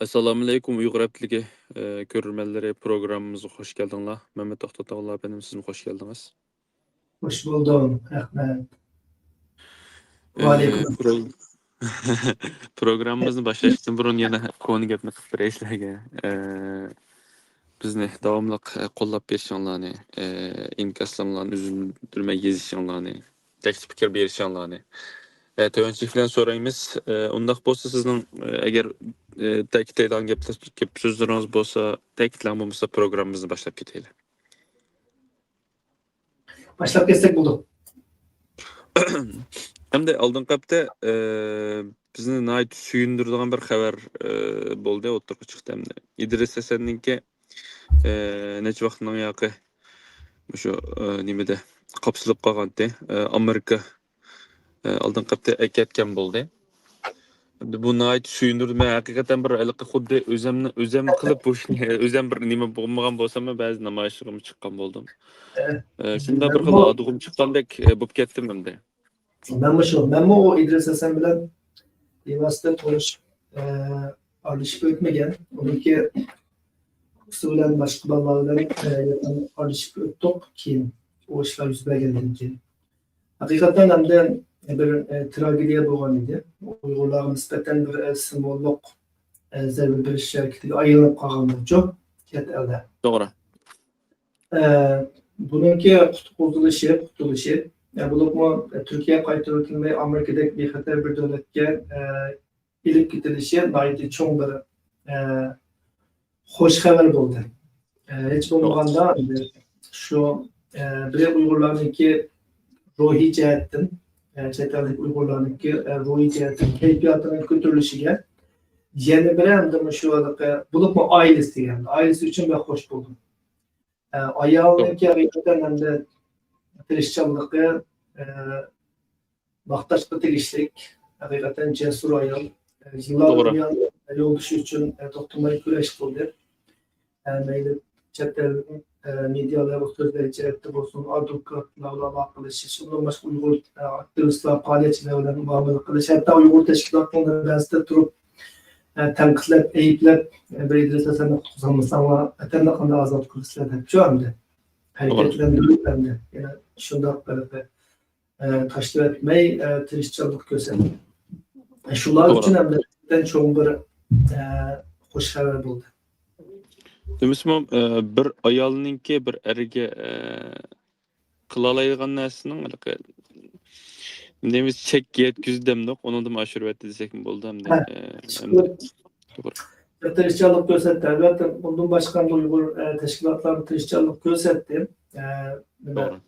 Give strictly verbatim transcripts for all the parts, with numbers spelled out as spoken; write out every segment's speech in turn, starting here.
ئەسسالامۇئەلەيكۇم، ئۇيغۇر ھەپتىلىكى، ئە، كۆرۈرمەنلىرى، پروگراممىمىزغا خوش كەلدىڭلار. مەمەت توختى ئاتاۋۇللا ئەپەندىم، سىزمۇ خوش كەلدىڭىز. خوش بولدۇم، رەھمەت. ئە، پرو-، پروگراممىمىزنى باشلاشتىن بۇرۇن يەنە كونا گەپنى قىلىپ بېرەي سىلەرگە. ئە، بىزنى داۋاملىق، ئە، قوللاپ بېرىشىڭلارنى، ئە، ئىنكاسلىرىڭلارنى ئۈزۈلدۈرمەي يېزىشىڭلارنى، تەكلىپ پىكىر بېرىشىڭلارنى، ئە، تۆۋەنچىلىك بىلەن سورايمىز. ئە، ئۇنداق بولسا سىزنىڭ، ئە، ئەگەر، ئە، تەكىتلەيدىغان گەپلەر، گەپ سۆزلىرىڭىز بولسا تەكىتلەڭ، بولمىسا پروگراممىمىزنى باشلاپ كېتەيلى. باشلاپ كەتسەك بولىدۇ. ئەمدى ئالدىنقى ھەپتە، ئە، بىزنى ناھايىتى سۆيۈندۈرىدىغان بىر خەۋەر، ئە، بولدى، ئوتتۇرىغا چىقتى ئەمدى. ئىدرىس ھەسەننىڭكى، ئە، نەچچە ۋاقىتنىڭ ياقى مۇشۇ، ئە، نېمىدە قاپسىلىپ قالغانتى. ئە، ئامېرىكا، ئە، ئالدىنقى ھەپتە ئەكەتكەن بولدى. ئەمدى بۇ ناھايىتى سۆيۈندۈردى. مەن ھەقىقەتەن بىر ھېلىقى خۇددى ئۆزۈمنى، ئۆزۈم قىلىپ بۇ ئىشنى، ئۆزۈم بىر نېمە بولمىغان بولساممۇ، بەزى نامايىشلىرىمغا چىققان بولدۇم. ئە، شۇنداق بىر خىل ئادىغۇم چىققاندەك، ئە، بولۇپ كەتتىم ئەمدى. مەنمۇ شۇ، مەنمۇ ئۇ ئىدرىس ھەسەن بىلەن بىۋاسىتە تونۇشۇپ، ئە، ئارىلىشىپ ئۆتمىگەن. ئۇنىڭكى ئۇكىسى بىلەن باشقا بالىلار بىلەن، ئە، يېقىن ئارىلىشىپ ئۆتتۇق كېيىن، ئۇ ئىشلار يۈز بەرگەندىن كېيىن. ھەقىقەتەن ئەمدى بىر، ئە، تراگېدىيە بولغان ئىدى. ئۇيغۇرلارغا نىسبەتەن بىر، ئە، سىمۋوللۇق، ئە، زەربە بېرىش ھەرىكىتىگە ئايلىنىپ قالغان بولچۇ چەت ئەلدە. توغرا. ئە، بۇنىڭكى قۇتقۇزۇلۇشى، قۇتۇلۇشى، ئە، بولۇپمۇ، ئە، تۈركىيە قايتۇرۇۋېتىلمەي ئامېرىكىدەك بىخەتەر بىر دۆلەتكە، ئە، ئېلىپ كېتىلىشى ناھايىتى چوڭ بىر، ئە، خوش خەۋەر بولدى. ئە، ھېچ بولمىغاندا شۇ، ئە، بىر ئۇيغۇرلارنىڭكى روھىي جەھەتتىن، ئە، چەت ئەلدىكى ئۇيغۇرلارنىڭكى، ئە، روھىي جەھەتتىن كەيپىياتىنىڭ كۆتۈرۈلۈشىگە يەنە بىر ئەمدى مۇشۇ ھېلىقى، بولۇپمۇ ئائىلىسى دېگەن، ئائىلىسى ئۈچۈن بەك خوش بولدۇم. ئە، ئايالنىڭكى ھەقىقەتەن ئەمدى تىرىشچانلىقى، ئە، ماختاشقا تېگىشلىك، ھەقىقەتەن جەسۇر ئايال. ئە، يىللار بۇيان يولدىشى ئۈچۈن، ئە، توختىماي كۈرەش قىلدى. ئە، مەيلى چەت ئەل، ئە، مېدىيالار، سۆزلەش جەھەتتە بولسۇن، ئادۋوكاتلار بىلەن ئالاقىلىشىش، ئۇندىن باشقا ئۇيغۇر، ئە، ئاكتىۋىستلار، پائالىيەتچىلەر بىلەن مۇئامىلە قىلىش، ھەتتا ئۇيغۇر تەشكىلاتلىرىنىڭ بەزىدە تۇرۇپ، ئە، تەنقىدلەپ، ئەيىبلەپ، ئە، بىر ئىدرىس ھەسەننى قۇتقۇزالمىساڭلار، ۋەتەننى قانداق ئازاد قىلىسىلەر دەپ شۇ ئەمدى. ھەرىكەتلەندۈرۈپ ئەمدى. يەنە شۇنداق بىر، ئە، تاشلىۋەتمەي، ئە، تىرىشچانلىق كۆرسەتتى. شۇلار ئۈچۈن ھەقىقەتەن چوڭ بىر، ئە، خوش خەۋەر بولدى. دېمىسىمۇ، ئە، بىر ئايالنىڭكى بىر ئەرگە، ئە، قىلالايدىغان نەرسىنىڭ ھېلىقى نېمىسى چەككە يەتكۈزدى دەمدۇق، ئۇنىڭدىن ئاشۇرۇۋەتتى دېسەكمۇ بولىدۇ ئەمدى. ئە، ئەمدى. توغرا. تىرىشچانلىق كۆرسەتتى. ئەلۋەتتە، ئۇندىن باشقا ئۇيغۇر، ئە، تەشكىلاتلار تىرىشچانلىق كۆرسەتتى. ئە، نېمە؟ توغرا.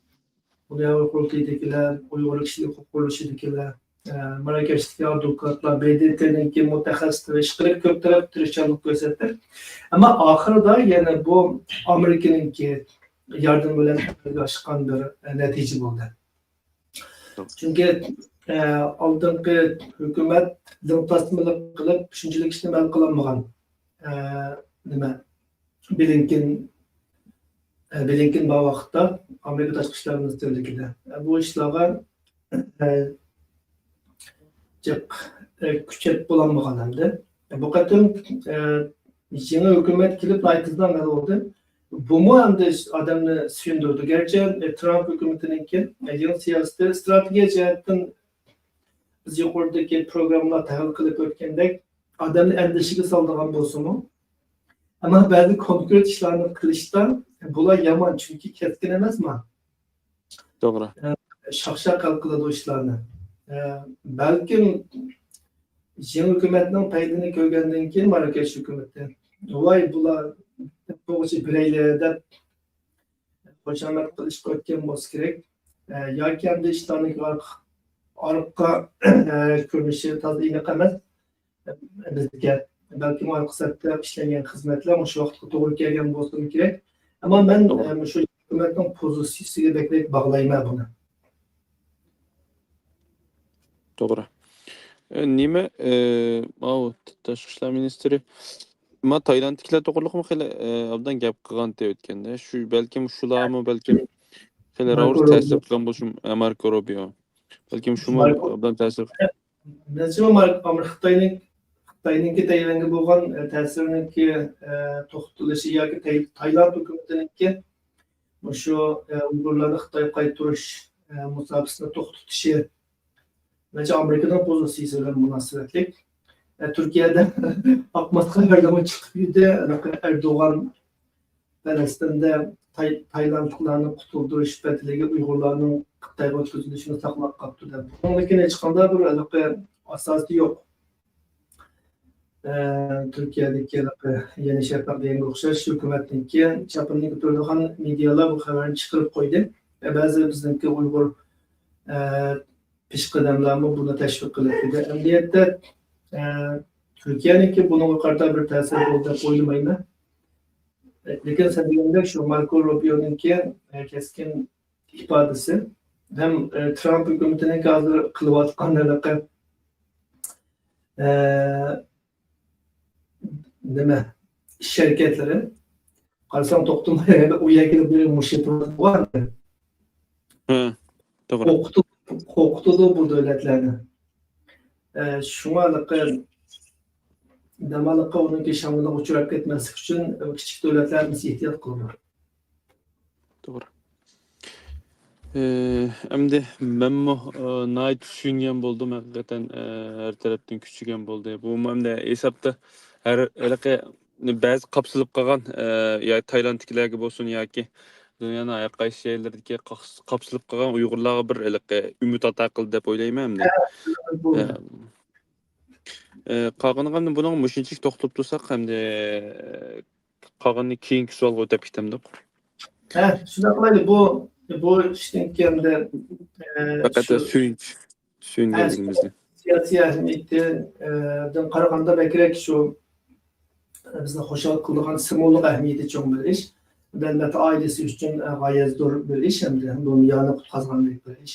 دۇنيا ئۇيغۇر قۇرۇلتىيىدىكىلەر، ئۇيغۇر كىشىلىك ھوقۇق قۇرۇلۇشىدىكىلەر، ئە، ماراكەشتىكى ئادۋوكاتلار، ب د ت نىڭكى مۇتەخەسسىسلىرى ئىشقىلىپ كۆپ تەرەپ تىرىشچانلىق كۆرسەتتى. ئەمما ئاخىرىدا يەنە بۇ ئامېرىكىنىڭكى ياردىمى بىلەن ئەمەلگە ئاشقان بىر، ئە، نەتىجە بولدى. چۈنكى، ئە، ئالدىنقى ھۆكۈمەت لىڭتاسمىلىق قىلىپ شۇنچىلىك ئىشنى ھەل قىلالمىغان. ئە، نېمە؟ بلىنكېن، ئە، بلىنكېن بار ۋاقىتتا ئامېرىكا تاشقى ئىشلار مىنىستىرلىكىدە. ئە، بۇ ئىشلارغا، ئە، جىق، ئە، كۈچەپ بولالمىغان ئەمدى. ئە، بۇ قېتىم، ئە، يېڭى ھۆكۈمەت كېلىپ ناھايىتى تېزلا مەلۇم بولدى. بۇمۇ ئەمدى ئادەمنى سۆيۈندۈرىدۇ. گەرچە، ئە، ترامپ ھۆكۈمىتىنىڭكى، ئە، يېڭى سىياسىتى ستراتېگىيە جەھەتتىن بىز يۇقىرىدىكى پروگراممىلار تەھلىل قىلىپ ئۆتكەندەك، ئادەمنى ئەندىشىگە سالىدىغان بولسىمۇ، ئەمما بەزى كونكرېت ئىشلارنى قىلىشتا بۇلار يامان، چۈنكى كەسكىن ئەمەسما. توغرا. شاخشاق ھەل قىلىدۇ ئىشلارنى. بەلكىم يېڭى ھۆكۈمەتنىڭ پەيدىنى كۆرگەندىن كېيىن ماراكەش ھۆكۈمىتى، ۋاي بۇلار بولغۇچە بېرەيلى دەپ خۇشامەت قىلىشقا ئۆتكەن بولسا كېرەك. ياكى ئەمدى ئىشلارنىڭ ئارقا، ئارقا كۆرۈنۈشى تازا ئېنىق ئەمەس. بىزگە بەلكىم ئارقا سەپتە ئىشلەنگەن خىزمەتلەر مۇشۇ ۋاقىتقا توغرا كەلگەن بولسىمۇ كېرەك. ئەمما مەن، توغرا. ئە، مۇشۇ ھۆكۈمەتنىڭ پوزىتسىيىسىگە بەكرەك باغلايمەن بۇنى. توغرا. ئە، نېمە، ئە، ماۋۇ تاشقى ئىشلار مىنىستىرى، ما تايلاندتىكىلەر توغرىلىقمۇ خېلى، ئە، ئوبدان گەپ قىلغانتى ئۆتكەندە. شۇ، بەلكىم شۇلارمۇ، بەلكىم خېلى ماركو راۋۇرۇس تەسىر روبىيو. قىلغان بولۇشى، ئە، ماركو روبىيو. بەلكىم شۇمۇ ماركو ئوبدان تەسىر. مەنچە ماركو، ئامېرىكا، خىتاينىڭ خىتاينىڭكى تەيۋەنگە بولغان، ئە، تەسىرىنىڭكى، ئە، توختىتىلىشى ياكى تەي-، تايلاند ھۆكۈمىتىنىڭكى مۇشۇ، ئە، ئۇيغۇرلارنى خىتايغا قايتۇرۇش، ئە، مۇساپىسىنى توختىتىشى، مەنچە ئامېرىكىنىڭ پوزىتسىيىسى بىلەن مۇناسىۋەتلىك. ئە، تۈركىيەدە ئاقماس خەۋەرلەرمۇ چىقىپ يۈردى. ئەردوغان پەلەستىندە تاي-، تايلاندلىقلارنى قۇتۇلدۇرۇش بەدىلىگە ئۇيغۇرلارنىڭ خىتايغا ئۆتكۈزۈلۈشىنى ساقلاپ قاپتۇ دەپ. بۇنىڭدىن كېيىن ھېچقانداق بىر ھېلىقى ئاساسى يوق. ئە، تۈركىيەدىكى ھېلىقى يېڭى شەپەق دېگەنگە ئوخشاش ھۆكۈمەتنىڭكى چاپىنىنى كۆتۈرىدىغان مېدىيالار بۇ خەۋەرنى چىقىرىپ قويدى. ئە، بەزى بىزنىڭكى ئۇيغۇر، ئە، پېشقەدەملەرمۇ بۇنى تەشۋىق قىلىپ كېلدى. ئەمەلىيەتتە، ئە، تۈركىيەنىڭكى بۇنىڭغا قارىتا بىر تەسىرى بولدى دەپ ئويلىمايمەن. لېكىن سەن دېگەندەك شۇ ماركو روبىيونىڭكى، ئە، كەسكىن ئىپادىسى ھەم، ئە، ترامپ ھۆكۈمىتىنىڭكى ھازىر قىلىۋاتقان ھېلىقى، ئە، نېمە، ئىش ھەرىكەتلىرى قارىساڭ توختىماي ئۇ يەرگە بىر مۇشت بار. ھە، توغرا. قورقۇتۇپ، قورقۇتىدۇ بۇ دۆلەتلەرنى. ئە، شۇڭا ھېلىقى دەماللىققا ئۇنىڭكى شاڭلىلىق ئۇچراپ كەتمەسلىك ئۈچۈن كىچىك دۆلەتلەر ھەممىسى ئېھتىيات قىلىدۇ. توغرا. ئەمدى مەنمۇ ناھايىتى چۈشەنگەن بولدۇم ھەقىقەتەن، ھەر تەرەپتىن كۈچىگەن بولدى. بۇمۇ ئەمدى ھېسابتا ھەر ھېلىقى بەزى قاپسىلىپ قالغان، يا تايلاندتىكىلەرگە بولسۇن ياكى دۇنيانىڭ ھەر قايسى جايلىرىدىكى قاپسىلىپ قالغان ئۇيغۇرلارغا بىر ھېلىقى ئۈمىد ئاتا قىلدى دەپ ئويلايمەن ئەمدى. قالغىنىغا بۇنىڭ مۇشۇنچىلىك توختىلىپ تۇرساق ئەمدى قالغىنىنى كېيىنكى سوئالغا ئۆتۈپ كېتەمدۇق. ھە، شۇنداق قىلايلى. بۇ، بۇ ئىشتىن كېيىن، ئە، پەقەت شۇ، سۆيۈنچ، ھە، سۆيۈنگەنلىكىمىزنى. سىياسىي ئەھمىيىتىدىن قارىغاندا بەكرەك شۇ، ئە، بىزنى خۇشال قىلىدىغان سىمۋوللۇق ئەھمىيىتى چوڭ بىر ئىش. ئەلۋەتتە، ئائىلىسى ئۈچۈن، ئە، غايەت زور بىر ئىش، ھەمدە دۇنيانى قۇتقازغاندەك بىر ئىش.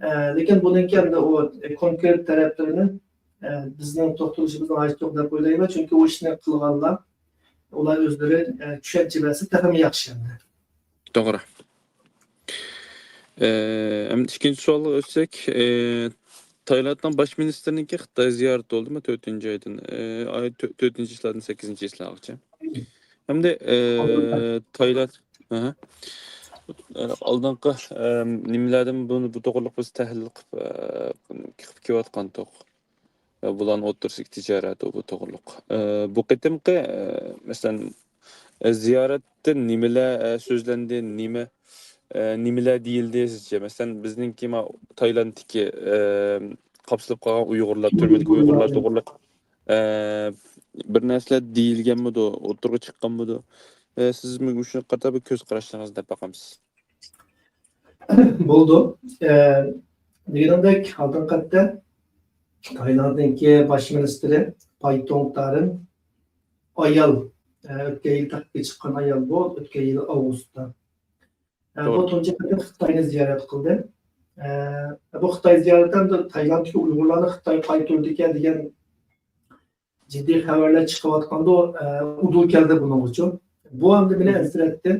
ئە، لېكىن بۇنىڭكى ئەمدى ئۇ، ئە، كونكرېت تەرەپلىرىنى، ئە، بىزنىڭ توختىلىشىمىزنىڭ ھاجىتى يوق دەپ ئويلايمەن، چۈنكى ئۇ ئىشنى قىلغانلار، ئۇلار ئۆزلىرى، ئە، چۈشەنچە بەرسە تېخىمۇ ياخشى ئەمدى. توغرا. ئە، ئەمدى ئىككىنچى سوئالغا ئۆتسەك، ئە، تايلاندنىڭ باش مىنىستىرىنىڭكى خىتاي زىيارىتى بولدىمۇ تۆتىنچى ئايدىن، ئە، ئاي تۆ-، تۆتىنچى چىسلادىن سەككىزىنچى چىسلاغىچە. ھەمدە، ئە، تايلاند، ئەھە. ئە، ئالدىنقى، ئە، نېمىلەردىن بۇ، بۇ توغرىلىق بىز تەھلىل قىلىپ، ئە، قىلىپ كېلىۋاتقانتۇق. ئە، بۇلارنىڭ ئوتتۇرىسىدىكى تىجارەت بۇ توغرىلىق. ئە، بۇ قېتىمقى، ئە، مەسىلەن، ئە، زىيارەتتە نېمىلەر، ئە، سۆزلەندى، نېمە، ئە، نېمىلەر دېيىلدى سىزچە؟ مەسىلەن، بىزنىڭكى ما-، تايلاندتىكى، ئە، قاپسىلىپ قالغان ئۇيغۇرلار، تۈرمىدىكى ئۇيغۇرلار توغرىلىق، ئە، بىر نەرسىلەر دېيىلگەنمىدۇ، ئوتتۇرىغا چىققانمىدۇ؟ ئە، سىز مۇشۇنىڭغا قارىتا بىر كۆز قاراشلىرىڭىزنى دەپ باقامسىز؟ بولىدۇ. ئە، دېگىنىمدەك، ئالدىنقى ھەپتە تايلاندنىڭكى باش مىنىستىرى پاي تونگ تارىن ئايال، ئە، ئۆتكەن يىل تەختكە چىققان ئايال بۇ، ئۆتكەن يىل ئاۋغۇستتا. ئە، بۇ توغرا. تۇنجى قېتىم خىتاينى زىيارەت قىلدى. ئە، بۇ خىتاي زىيارىتى ھەم تايلاندتىكى ئۇيغۇرلارنى خىتاي قايتۇرىدىكەن دېگەن جىددىي خەۋەرلەر چىقىۋاتقاندا، ئە، ئۇدۇل كەلدى بۇنىڭغىچۇ. بۇ ئەمدى مېنى ئەنسىرەتتى.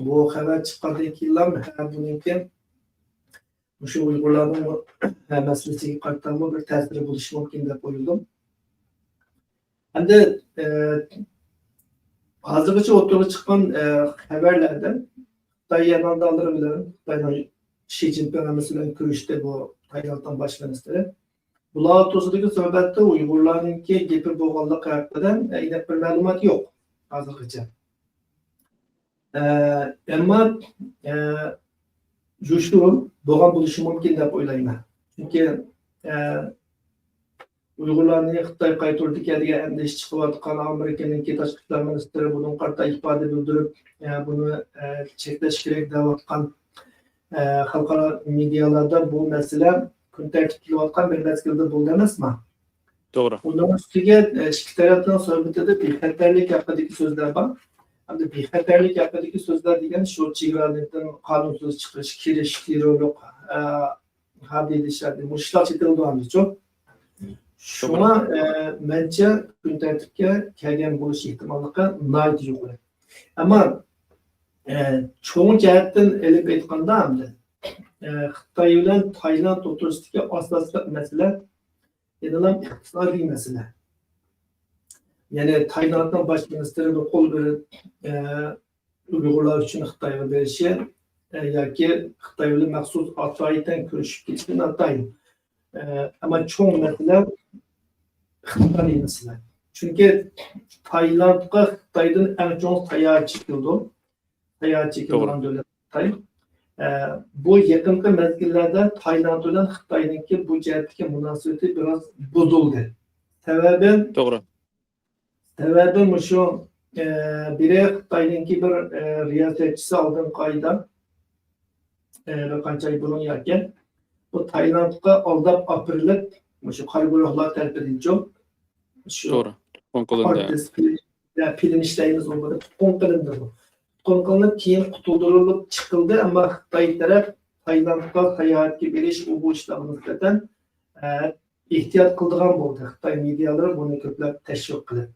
بۇ خەۋەر چىققاندىن كېيىنلا، ھە، بۇنىڭكى مۇشۇ ئۇيغۇرلارنىڭ، ھە، مەسىلىسىگە قارىتامۇ بىر تەسىرى بولۇشى مۇمكىن دەپ ئويلىدىم. ئەمدى، ئە، ھازىرغىچە ئوتتۇرىغا چىققان، ئە، خەۋەرلەردە خىتاي يەنئاندالىرى بىلەن خىتاينىڭ شى جىنپىڭ ھەممىسى بىلەن كۆرۈشتى بۇ تايلاندنىڭ باش مىنىستىرى. بۇلار ئوتتۇرىسىدىكى سۆھبەتتە ئۇيغۇرلارنىڭكى گېپى بولغانلىقى ھەققىدە ئېنىق بىر مەلۇمات يوق ھازىرغىچە. ئە، ئەمما، ئە، يوشۇرۇن بولغان بولۇشى مۇمكىن دەپ ئويلايمەن. چۈنكى، ئە، ئۇيغۇرلارنى خىتاي قايتۇرىدىكەن دېگەن ئەندىشە چىقىۋاتقان ئامېرىكىنىڭكى تاشقى ئىشلار مىنىستىرى بۇنىڭغا قارىتا ئىپادە بىلدۈرۈپ، ئە، بۇنى، ئە، چەكلەش كېرەك دەۋاتقان، ئە، خەلقئارا مېدىيالاردا بۇ مەسىلە كۈن تەرتىپكە كېلىۋاتقان بىر مەزگىلدە بولدى ئەمەسمۇ؟ توغرا. ئۇنىڭ ئۈستىگە، ئە، ئىككى تەرەپنىڭ سۆھبىتىدە بىخەتەرلىك ھەققىدىكى سۆزلەر بار. ئەمدى بىخەتەرلىك ھەققىدىكى سۆزلەر دېگەن شۇ چېگرادىن قانۇنسىز چىقىش، كىرىش، تېررورلۇق، ئە، ھادىدە ئىشلەردىن مۇشۇلار چېتىلىدۇ ئەمدىچۇ. شۇڭا، ئە، مەنچە كۈن تەرتىپكە كەلگەن بولۇش ئېھتىماللىقى ناھايىتى يۇقىرى. ئەمما، ئە، چوڭ جەھەتتىن ئېلىپ ئېيتقاندا ئەمدى، ئە، خىتاي بىلەن تايلاند ئوتتۇرىسىدىكى ئاساسلىق مەسىلە يەنىلا ئىقتىسادىي مەسىلە. يەنى تايلاندنىڭ باش مىنىستىرى نوقۇل بىر، ئە، ئۇيغۇرلار ئۈچۈن خىتايغا بېرىشى، ئە، ياكى خىتاي بىلەن مەخسۇس ئاتايىتەن كۆرۈشۈپ كېتىشى ناتايىن. ئە، ئەمما چوڭ مەسىلە خىتاي مەسىلە. چۈنكى تايلاندقا خىتايدىن ئەڭ چوڭ ساياھەتچى كېلىدۇ. ساياھەتچى كېلىدىغان دۆلەت خىتاي. ئە، بۇ يېقىنقى مەزگىللەردە تايلاند بىلەن خىتاينىڭكى بۇ جەھەتتىكى مۇناسىۋىتى بىراز بۇزۇلدى. سەۋەبى، توغرا. سەۋەبى مۇشۇ، ئە، بىرى خىتاينىڭكى بىر، ئە، رىياسەتچىسى ئالدىنقى ئايدا، ئە، بىر قانچە ئاي بۇرۇن ياكى بۇ تايلاندقا ئالداپ ئاپىرىلىپ، مۇشۇ قارا گۇرۇھلار تەرىپىدىنچۇ، شۇ توغرا. تۇتقۇن قىلىندى. ئارتىس پىل-، يا پىلىم ئىشلەيمىز، ئۇ بىر تۇتقۇن قىلىندى بۇ. تۇتقۇن قىلىنىپ، كېيىن قۇتۇلدۇرۇلۇپ چىقىلدى، ئەمما خىتاي تەرەپ تايلاندقا ساياھەتكە بېرىش، ئۇ بۇ ئىشلارغا نىسبەتەن، ئە، ئېھتىيات قىلىدىغان بولدى. خىتاي مېدىيالىرى بۇنى كۆپلەپ تەشۋىق قىلىپ.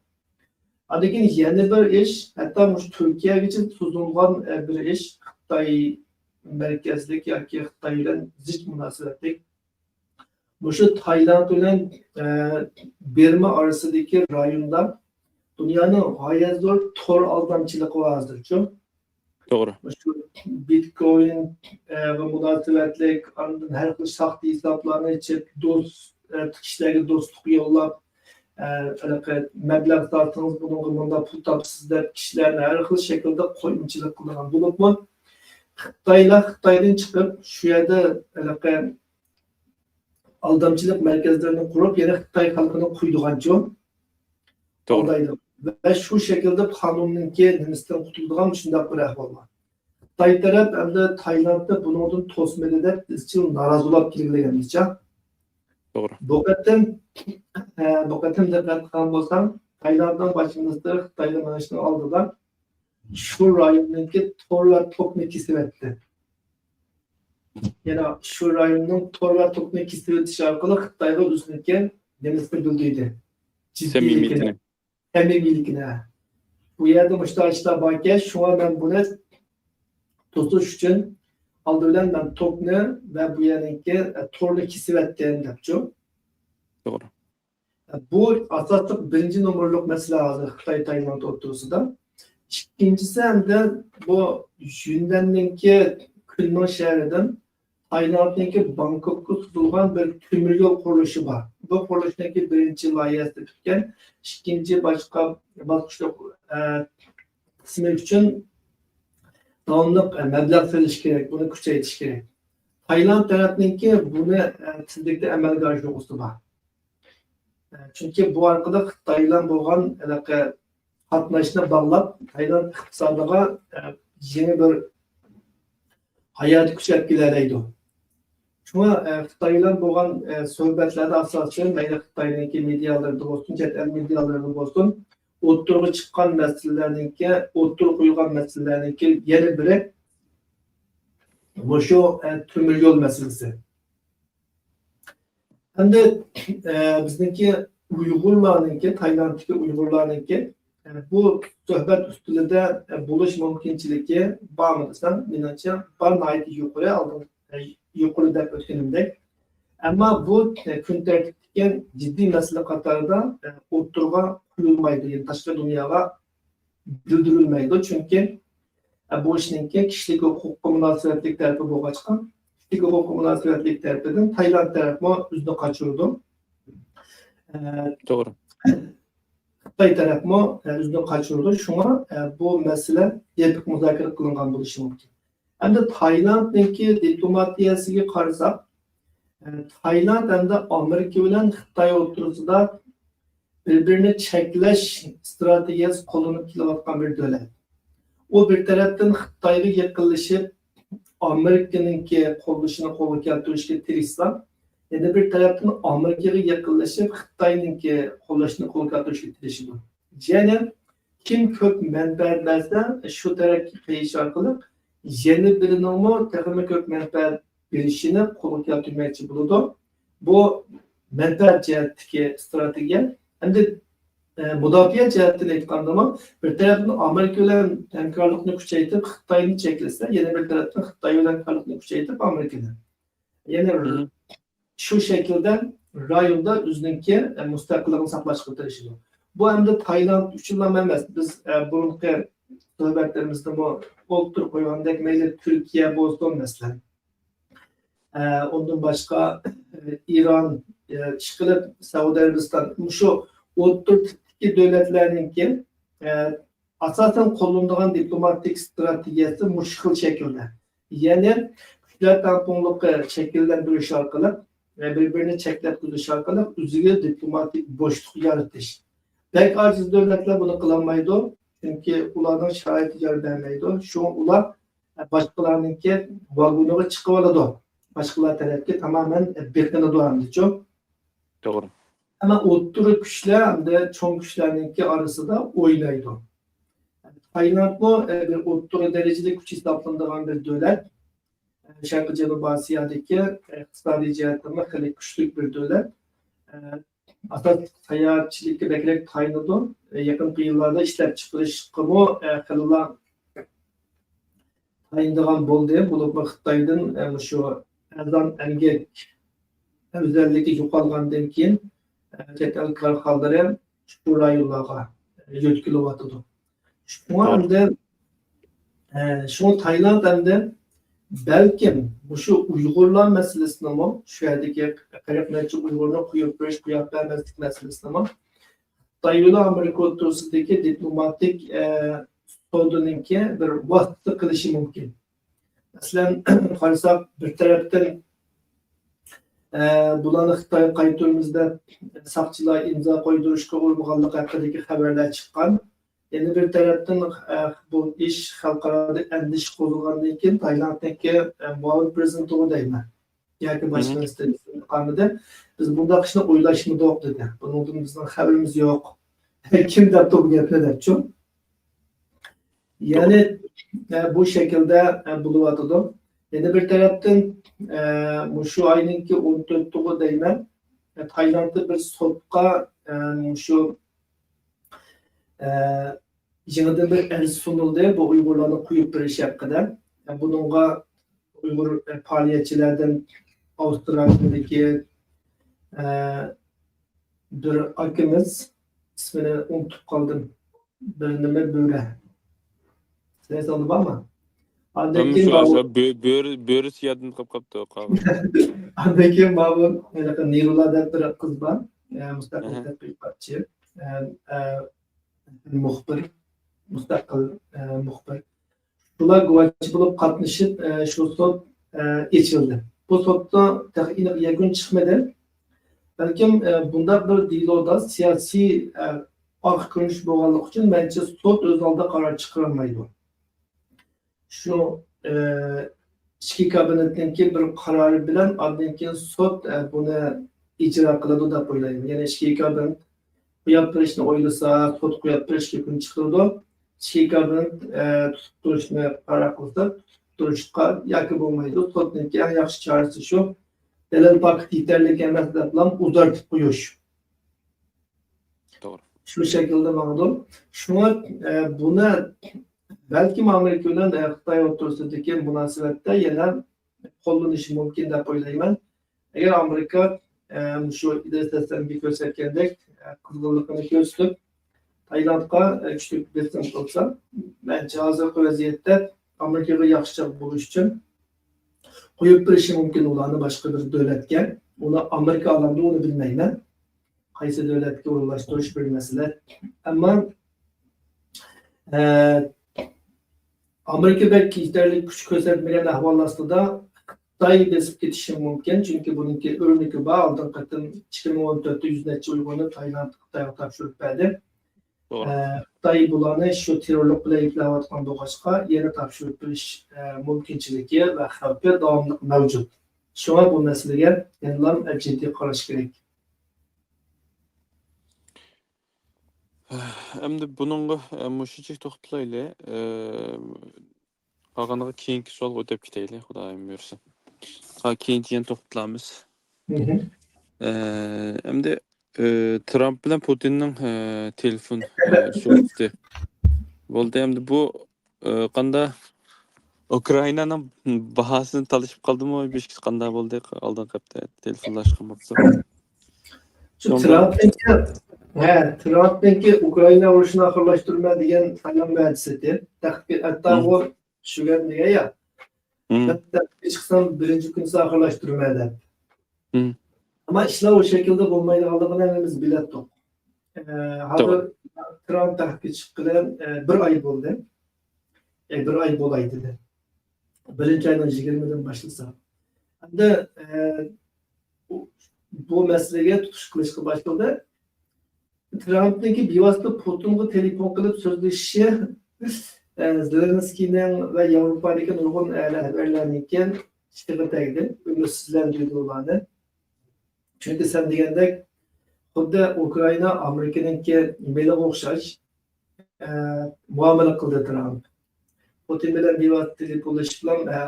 ئاندىن كېيىن يەنە بىر ئىش، ھەتتا مۇشۇ تۈركىيەگىچە سوزۇلغان، ئە، بىر ئىش، خىتاي مەركەزلىك ياكى خىتاي بىلەن زىچ مۇناسىۋەتلىك. مۇشۇ تايلاند بىلەن، ئە، بىرما ئارىسىدىكى رايوندا دۇنيانىڭ غايەت زور تور ئالدامچىلىقى بار ھازىرچۇ. توغرا. مۇشۇ بىتكوين، ئە، ۋە مۇناسىۋەتلىك، ئاندىن ھەر خىل ساختا ھېسابلارنى ئېچىپ، دوست، ئە، كىشىلەرگە دوستلۇق يوللاپ، ئە، ھېلىقى مەبلەغ سالسىڭىز بۇنىڭغا مۇنداق پۇل تاپىسىز دەپ كىشىلەرنى ھەر خىل شەكىلدە قويمىچىلىق قىلىدىغان بولۇپمۇ، خىتايلار خىتايدىن چىقىپ شۇ يەردە ھېلىقى ئالدامچىلىق مەركەزلىرىنى قۇرۇپ، يەنە خىتاي خەلقىنى قۇيىدىغانچۇ؟ توغرا. ئالدايدۇ. ۋە شۇ شەكىلدە قانۇننىڭكى نېمىسىدىن قۇتۇلىدىغان مۇشۇنداق بىر ئەھۋال بار. خىتاي تەرەپ ئەمدى تايلاندنى بۇنىڭدىن توسمىدى دەپ ئىزچىل نارازىلاپ كېلىۋاتىدىچۇ. توغرا. بۇ قېتىم، ئە، بۇ قېتىم دىققەت قىلغان بولساڭ، تايلاندنىڭ باش مىنىستىرى خىتايغا مېڭىشنىڭ ئالدىدا شۇ رايوننىڭكى تور ۋە توكنى كېسىۋەتتى. يەنى شۇ رايوننىڭ تور ۋە توكنى كېسىۋېتىش ئارقىلىق خىتايغا ئۆزىنىڭكى نېمىسىنى بىلدۈردى. جىددىيلىكىنى، سەمىمىيىتىنى. سەمىمىيلىكىنى. بۇ يەردە مۇشۇنداق ئىشلار باركەن، شۇڭا مەن بۇنى توسۇش ئۈچۈن ئالدى بىلەن مەن توكنى ۋە بۇ يەرنىڭكى، ئە، تورنى كېسىۋەتتىم دەپچۇ. توغرا. بۇ ئاساسلىق بىرىنچى نومۇرلۇق مەسىلە ھازىر خىتاي تايلاند ئوتتۇرىسىدا. ئىككىنچىسى ئەمدى بۇ يۈننەننىڭكى كۈنمىڭ شەھىرىدىن تايلاندنىڭكى بانكوكقا سوزۇلغان بىر تۆمۈر يول قۇرۇلۇشى بار. بۇ قۇرۇلۇشنىڭكى بىرىنچى لايىھەسى پۈتكەن، ئىككىنچى باشقا باسقۇچلۇق، ئە، قىسمى ئۈچۈن داۋاملىق، ئە، مەبلەغ سېلىش كېرەك، بۇنى كۈچەيتىش كېرەك. تايلاند تەرەپنىڭكى بۇنى، ئە، تېزلىكتە ئەمەلگە ئاشۇرغۇسى بار. ئە، چۈنكى بۇ ئارقىلىق خىتاي بىلەن بولغان ھېلىقى قاتناشنى باغلاپ، تايلاند ئىقتىسادىغا، ئە، يېڭى بىر ھاياتىي كۈچ ئەپ كېلەلەيدۇ. شۇڭا، ئە، خىتاي بىلەن بولغان، ئە، سۆھبەتلەردە ئاساسەن مەيلى خىتاينىڭكى مېدىيالىرىدا بولسۇن، چەت ئەل مېدىيالىرىدا بولسۇن، ئوتتۇرىغا چىققان مەسىلىلەرنىڭكى، ئوتتۇرىغا قويۇلغان مەسىلىلەرنىڭكى يەنە بىرى مۇشۇ، ئە، تۆمۈر يول مەسىلىسى. ئەمدى، ئە، بىزنىڭكى ئۇيغۇرلارنىڭكى، تايلاندتىكى ئۇيغۇرلارنىڭكى، ئە، بۇ سۆھبەت ئۈستىلىدە، ئە، بولۇش مۇمكىنچىلىكى بارمۇ دېسەم، مېنىڭچە بار، ناھايىتى يۇقىرى، ئالدىن، ئە، يۇقىرى دەپ ئۆتكىنىمدەك. ئەمما بۇ، ئە، كۈن تەرتىپتىكى جىددىي مەسىلە قاتارىدا، ئە، ئوتتۇرىغا قويۇلمايدۇ، يەنى تاشقى دۇنياغا بىلدۈرۈلمەيدۇ. چۈنكى، ئە، بۇ ئىشنىڭكى كىشىلىك ھوقۇققا مۇناسىۋەتلىك تەرىپى بولغاچقا، كىشىلىك ھوقۇققا مۇناسىۋەتلىك تەرىپىدىن تايلاند تەرەپمۇ ئۆزىنى قاچۇرىدۇ. ئە، توغرا. خىتاي تەرەپمۇ، ئە، ئۆزىنى قاچۇرىدۇ. شۇڭا، ئە، بۇ مەسىلە يېپىق مۇزاكىرە قىلىنغان بولۇشى مۇمكىن. ئەمدى تايلاندنىڭكى دىپلوماتىيەسىگە قارىساق، ئە، تايلاند ئەمدى ئامېرىكا بىلەن خىتاي ئوتتۇرىسىدا بىر-بىرىنى چەكلەش ئىستراتېگىيەسى قوللىنىپ كېلىۋاتقان بىر دۆلەت. ئۇ بىر تەرەپتىن خىتايغا يېقىنلىشىپ، ئامېرىكىنىڭكى قوللىشىنى قولغا كەلتۈرۈشكە تىرىشسا، يەنە بىر تەرەپتىن ئامېرىكىغا يېقىنلىشىپ، خىتاينىڭكى قوللىشىنى قولغا كەلتۈرۈشكە تىرىشىدۇ. يەنى كىم كۆپ مەنپەئەت بەرسە، شۇ تەرەپكە قېيىش ئارقىلىق يەنە بىرىنىڭمۇ تېخىمۇ كۆپ مەنپەئەت بېرىشىنى قولغا كەلتۈرمەكچى بولىدۇ. بۇ مەنپەئەت جەھەتتىكى ئىستراتېگىيە. ئەمدى، ئە، مۇداپىئە جەھەتتىن ئېيتقاندىمۇ، بىر تەرەپتىن ئامېرىكا بىلەن ھەمكارلىقنى كۈچەيتىپ، خىتاينى چەكلىسە، يەنە بىر تەرەپتىن خىتاي بىلەن ھەمكارلىقنى كۈچەيتىپ، ئامېرىكىنى. يەنى مم. شۇ شەكىلدە رايوندا ئۆزىنىڭكى، ئە، مۇستەقىللىقىنى ساقلاشقا تىرىشىدۇ. بۇ ئەمدى تايلاند ئۈچۈنلا ئەمەس. بىز، ئە، بۇرۇنقى سۆھبەتلىرىمىزدىمۇ ئوتتۇرىغا قويغاندەك، مەيلى تۈركىيە بولسۇن، مەسىلەن. ئە، ئۇندىن باشقا، ئە، ئىران، ئە، ئىشقىلىپ سەئۇدى ئەرەبىستان، مۇشۇ ئوتتۇرا تىپتىكى دۆلەتلەرنىڭكى، ئە، ئاساسەن قوللىنىدىغان دىپلوماتىك ئىستراتېگىيەسى مۇشۇ خىل شەكىلدە. يەنى كۈچلەر تەڭپۇڭلۇقى شەكىللەندۈرۈش ئارقىلىق ۋە بىر-بىرىنى چەكلەپ تۇرۇش ئارقىلىق ئۆزىگە دىپلوماتىك بوشلۇق يارىتىش. بەك ئاجىز دۆلەتلەر بۇنى قىلالمايدۇ، چۈنكى ئۇلارنىڭ شارائىتى يار بەرمەيدۇ. شۇڭا ئۇلار باشقىلارنىڭكى ۋاگونىغا چىقىۋالىدۇ. باشقىلار تەرەپكە تامامەن بېقىنىدۇ ئەمدىچۇ. توغرا. ئەمما ئوتتۇرا كۈچلەر ھەمدە چوڭ كۈچلەرنىڭكى ئارىسىدا ئوينايدۇ. تايلاندمۇ، ئە، بىر ئوتتۇرا دەرىجىلىك كۈچ ھېسابلىنىدىغان بىر دۆلەت. ئە، شەرقىي جەنۇبىي ئاسىيادىكى، ئە، ئىقتىسادىي جەھەتتىنمۇ خېلى كۈچلۈك بىر دۆلەت. ئە، ئاساسلىق ساياھەتچىلىككە بەكرەك تايىنىدۇ. ئە، يېقىنقى يىللاردا ئىشلەپچىقىرىشقىمۇ، ئە، خېلىلا تايىنىدىغان بولدى. بولۇپمۇ خىتايدىن، ئە، مۇشۇ ئەرزان ئەمگەك ئەۋزەللىكى يوقالغاندىن كېيىن، ئە، چەت ئەل كارخانىلىرى ئۇشبۇ رايونلارغا يۆتكىلىۋاتىدۇ. شۇڭا توغرا. ئەمدى، ئە، شۇڭا تايلاند ئەمدى بەلكىم مۇشۇ ئۇيغۇرلار مەسىلىسىنىمۇ، شۇ يەردىكى قىرىق نەچچە ئۇيغۇرنى قويۇپ بېرىش، قويۇپ بەرمەسلىك مەسىلىسىنىمۇ خىتاي بىلەن ئامېرىكا ئوتتۇرىسىدىكى دىپلوماتىك، ئە، سودىنىڭكى بىر ۋاسىتە قىلىشى مۇمكىن. مەسىلەن، قارىساق، بىر تەرەپتىن، ئە، بۇلارنى خىتايغا قايتۇرىمىز دەپ ساقچىلار ئىمزا قويدۇرۇشقا ئۇرمىغانلىقى ھەققىدىكى خەۋەرلەر چىققان. يەنە بىر تەرەپتىن، ئە، بۇ ئىش خەلقئارادا ئەندىشە قوزغىغاندىن كېيىن تايلاندتىكى، ئە، مۇئاۋىن پىرېزىدېنتىغۇ دەيمەن. ياكى باش مىنىستىر قارىمىدى. بىز بۇنداق ئىشنى ئويلاشمىدۇق دېدى. بۇنىڭدىن بىزنىڭ خەۋىرىمىز يوق. كىم دەپتۇ بۇ گەپنى دەپچۇ. يەنى، ئە، بۇ شەكىلدە، ئە، بولۇۋاتىدۇ. يەنە بىر تەرەپتىن، ئە، مۇشۇ ئاينىڭكى ئون تۆتىغۇ دەيمەن. ئە، تايلاندتا بىر سوتقا، ئە، مۇشۇ، ئە، يېڭىدىن بىر ئەرز سۇنۇلدى، بۇ ئۇيغۇرلارنى قويۇپ بېرىش ھەققىدە. ئە، بۇنىڭغا ئۇيغۇر، ئە، پائالىيەتچىلەردىن ئاۋسترالىيەدىكى، ئە، بىر ئاكىمىز، ئىسمىنى ئۇنتۇپ قالدىم. بىر نېمە بۆرە. سىلەر ئېسىڭلاردا بارمۇ؟ ئاندىن كېيىن ماۋۇ بۆرىسى يادىمدىن قاپ قاپتۇ. ئاندىن كېيىن ماۋۇ ھېلىقى نىرۇلا دەپ بىر قىز بار. ئە، مۇستەقىل تەتقىقاتچى. ئە، ئە، مۇخبىر. مۇستەقىل، ئە، مۇخبىر. شۇلار گۇۋاھچى بولۇپ قاتنىشىپ، ئە، شۇ سوت، ئە، ئېچىلدى. بۇ سوتتا تېخى ئېنىق يەكۈن چىقمىدى. بەلكىم، ئە، بۇنداق بىر دېلودا سىياسىي، ئە، ئارقا كۆرۈنۈش بولغانلىقى ئۈچۈن، مەنچە سوت ئۆز ئالدىدا قارار چىقىرالمايدۇ. شۇ، ئە، ئىچكى كابىنېتنىڭكى بىر قارارى بىلەن ئاندىن كېيىن سوت، ئە، بۇنى ئىجرا قىلىدۇ دەپ ئويلايمەن. يەنى ئىچكى كابىنېت قويۇپ بېرىشنى ئويلىسا، سوت قويۇپ بېرىشكە ھۆكۈم چىقىرىدۇ. ئىچكى كابىنېت، ئە، تۇتۇپ تۇرۇشنى قارار قىلسا، تۇتۇپ تۇرۇشقا ياكى بولمايدۇ. سوتنىڭكى ئەڭ ياخشى چارىسى شۇ، دەلىل پاكىت يېتەرلىك ئەمەس دەپلا ئۇزارتىپ قويۇش. توغرا. شۇ شەكىلدە ماڭىدۇ. شۇڭا، ئە، بۇنى بەلكىم ئامېرىكا بىلەن، ئە، خىتاي ئوتتۇرىسىدىكى مۇناسىۋەتتە يەنە قوللىنىشى مۇمكىن دەپ ئويلايمەن. ئەگەر ئامېرىكا، ئە، مۇشۇ ئىدرىس ھەسەنگە كۆرسەتكەندەك، ئە، قىزغىنلىقىنى كۆرسىتىپ، تايلاندقا، ئە، كۈچلۈك بېسىم قىلسا، مەنچە ھازىرقى ۋەزىيەتتە ئامېرىكىغا ياخشىچاق بولۇش ئۈچۈن قويۇپ بېرىشى مۇمكىن ئۇلارنى باشقا بىر دۆلەتكە. ئۇنى ئامېرىكا ئالامدۇ، ئۇنى بىلمەيمەن. قايسى دۆلەتكە ئورۇنلاشتۇرۇش بىر مەسىلە. ئەمما، ئە، ئامېرىكا بەك يېتەرلىك كۈچ كۆرسەتمىگەن ئەھۋال ئاستىدا خىتاي بېسىپ كېتىشى مۇمكىن، چۈنكى بۇنىڭكى ئۆرنىكى بار. ئالدىنقى قېتىم ئىككى مىڭ ئون تۆتتە يۈز نەچچە ئۇيغۇرنى تايلاند خىتايغا تاپشۇرۇپ بەردى. توغرا. ئە، خىتاي بۇلارنى شۇ تېررورلۇق بىلەن ئەيىبلەۋاتقان بولغاچقا، يەنە تاپشۇرۇپ بېرىش، ئە، مۇمكىنچىلىكى ۋە خەۋپى داۋاملىق مەۋجۇت. شۇڭا بۇ مەسىلىگە يەنىلا جىددىي قاراش كېرەك. ئەمدى بۇنىڭغا، ئە، مۇشۇنچىلىك توختىلايلى. ئە، قالغىنىغا كېيىنكى سوئالغا ئۆتۈپ كېتەيلى، خۇدايىم بۇيرۇسا. ھا، كېيىنچە يەنە توختىلارمىز. مھم. ئە، ئەمدى، ئە، ترامپ بىلەن پۇتىننىڭ، ئە، تېلېفون، ئە، سۆھبىتى بولدى. ئەمدى بۇ، ئە، قاندا ئۇكرائىنانىڭ باھاسىنى تالىشىپ قالدىمۇ؟ بىر قاندا بولدى؟ ئالدىنقى ھەپتە تېلېفونلاشقان بوپتۇ. شۇ ترامپنىڭكى، ھە، ترامپنىڭكى ئۇكرائىنا ئۇرۇشىنى ئاخىرلاشتۇرىمەن دېگەن سايلام ۋەدىسى ئىدى. تەخت-، ھەتتا ئۇ شۈگەن دېگەن يا، مەن تەختكە چىقسام بىرىنچى كۈنىسى ئاخىرلاشتۇرىمەن دەپ. ئەمما ئىشلار ئۇ شەكىلدە بولمايدىغانلىقىنى ھەممىمىز بىلەتتۇق. ئە، ھازىر ترامپ تەختكە چىققىلى، ئە، بىر ئاي بولدى. ئە، بىر ئاي بولاي دېدى. بىرىنچى ئاينىڭ يىگىرمىدىن باشلىسا. ئەمدى، ئە، بۇ، بۇ مەسىلىگە تۇتۇش قىلىشقا باشلىدى. ترامپنىڭكى بىۋاسىتە پۇتىنغا تېلېفون قىلىپ سۆزلىشىشى، ئە، زېلېنسكىينىڭ ۋە ياۋروپادىكى نۇرغۇن، ئە، رەھبەرلەرنىڭكى ئىشتىغا تەگدى، ئۈمىدسىزلەندۈردى ئۇلارنى. چۈنكى سەن دېگەندەك، خۇددى ئۇكرائىنا ئامېرىكىنىڭكى مېلىغا ئوخشاش، ئە، مۇئامىلە قىلدى ترامپ. پۇتىن بىلەن بىۋاسىتە تېلېفونلىشىپلا، ئە،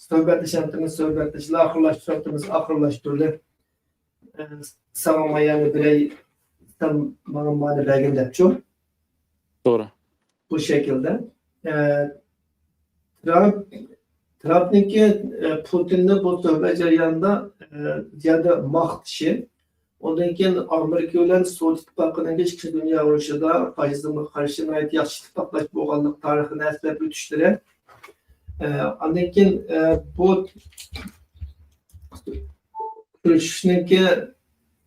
سۆھبەتلىشەمتىمىز، سۆھبەتلىشىلا، ئاخىرلاشتۇرامتىمىز، ئاخىرلاشتۇردى. ئە، ساڭا مايانى بېرەي، سەن ماڭا مانى بەرگىن دەپچۇ. توغرا. بۇ شەكىلدە. ئە، ترامپ، ترامپنىڭكى، ئە، پۇتىننى بۇ سۆھبەت جەريانىدا، ئە، زىيادە ماختىشى، ئۇندىن كېيىن ئامېرىكا بىلەن سوۋېت ئىتتىپاقىنىڭكى ئىككىنچى دۇنيا ئۇرۇشىدا فاشىزمغا قارشى ناھايىتى ياخشى ئىتتىپاقداش بولغانلىق تارىخىنى ئەسلەپ ئۆتۈشلىرى. ئە، ئاندىن كېيىن، ئە، بۇ كۆرۈشۈشنىڭكى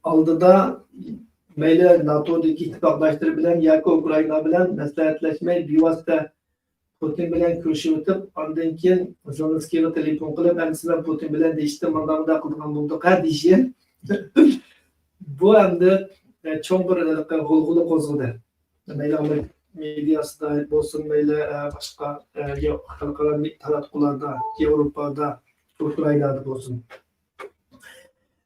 ئالدىدا مەيلى ناتودىكى ئىتتىپاقداشلىرى بىلەن ياكى ئۇكرائىنا بىلەن مەسلىھەتلەشمەي، بىۋاسىتە پۇتىن بىلەن كۆرۈشۈۋېتىپ، ئاندىن كېيىن زېلېنسكىيغا تېلېفون قىلىپ، ئەمدىسى مەن پۇتىن بىلەن دېيىشتىم، مانداق مۇنداق قىلىدىغان بولدۇق ھە دېيىشى. بۇ ئەمدى، ئە، چوڭ بىر ھېلىقى غۇلغۇلا قوزغىدى. مەيلى ئامېرىكا مېدىياسىدا بولسۇن، مەيلى، ئە، باشقا، ئە، يا-، خەلقئارا مې-، تاراتقۇلاردا، ياۋروپادا، ئۇكرائىنادا بولسۇن.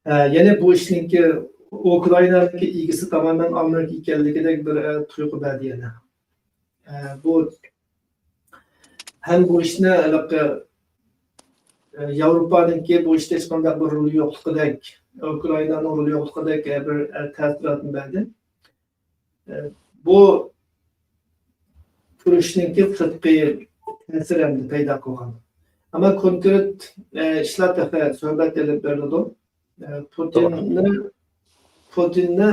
ئە، يەنى بۇ ئىشنىڭكى، ئۇكرائىنانىڭكى ئىگىسى تامامەن ئامېرىكا ئىكەنلىكىدەك بىر، ئە، تۇيغۇ بەردى يەنە. ئە، بۇ ھەم بۇ ئىشنى ھېلىقى، ئە، ياۋروپانىڭكى بۇ ئىشتا ھېچقانداق بىر رولى يوقلۇقىدەك، ئۇكرائىنانىڭ رولى يوقلۇقىدەك، ئە، بىر، ئە، تەسىراتنى بەردى. ئە، بۇ كۆرۈشنىڭكى سىرتقى تەسىرى ئەمدى پەيدا قىلغان. ئەمما كونكرېت، ئە، ئىشلار تېخى سۆھبەت ئېلىپ بېرىلىدۇ. ئە، پۇتىننى، پۇتىننى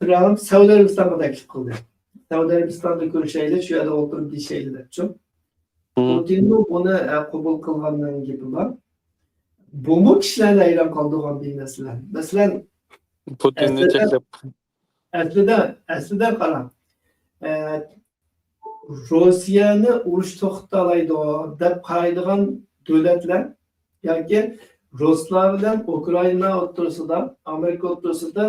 ترامپ سەئۇدى ئەرەبىستانغا تەكلىپ قىلدى. سەئۇدى ئەرەبىستاندا كۆرۈشەيلى، شۇ يەردە ئولتۇرۇپ دېيىشەيلى دەپچۇ. پۇتىنمۇ بۇنى، ئە، قوبۇل قىلغاننىڭ گېپى بار. بۇمۇ كىشىلەرنى ھەيران قالدۇرغان بىر مەسىلە. مەسىلەن، پۇتىننى ئەسلىدە، چەكلەپ. ئەسلىدە، ئەسلىدە قاراڭ. ئە، روسىيەنى ئۇرۇش توختىتالايدۇ دەپ قارايدىغان دۆلەتلەر ياكى رۇسلار بىلەن ئۇكرائىنا ئوتتۇرىسىدا، ئامېرىكا ئوتتۇرىسىدا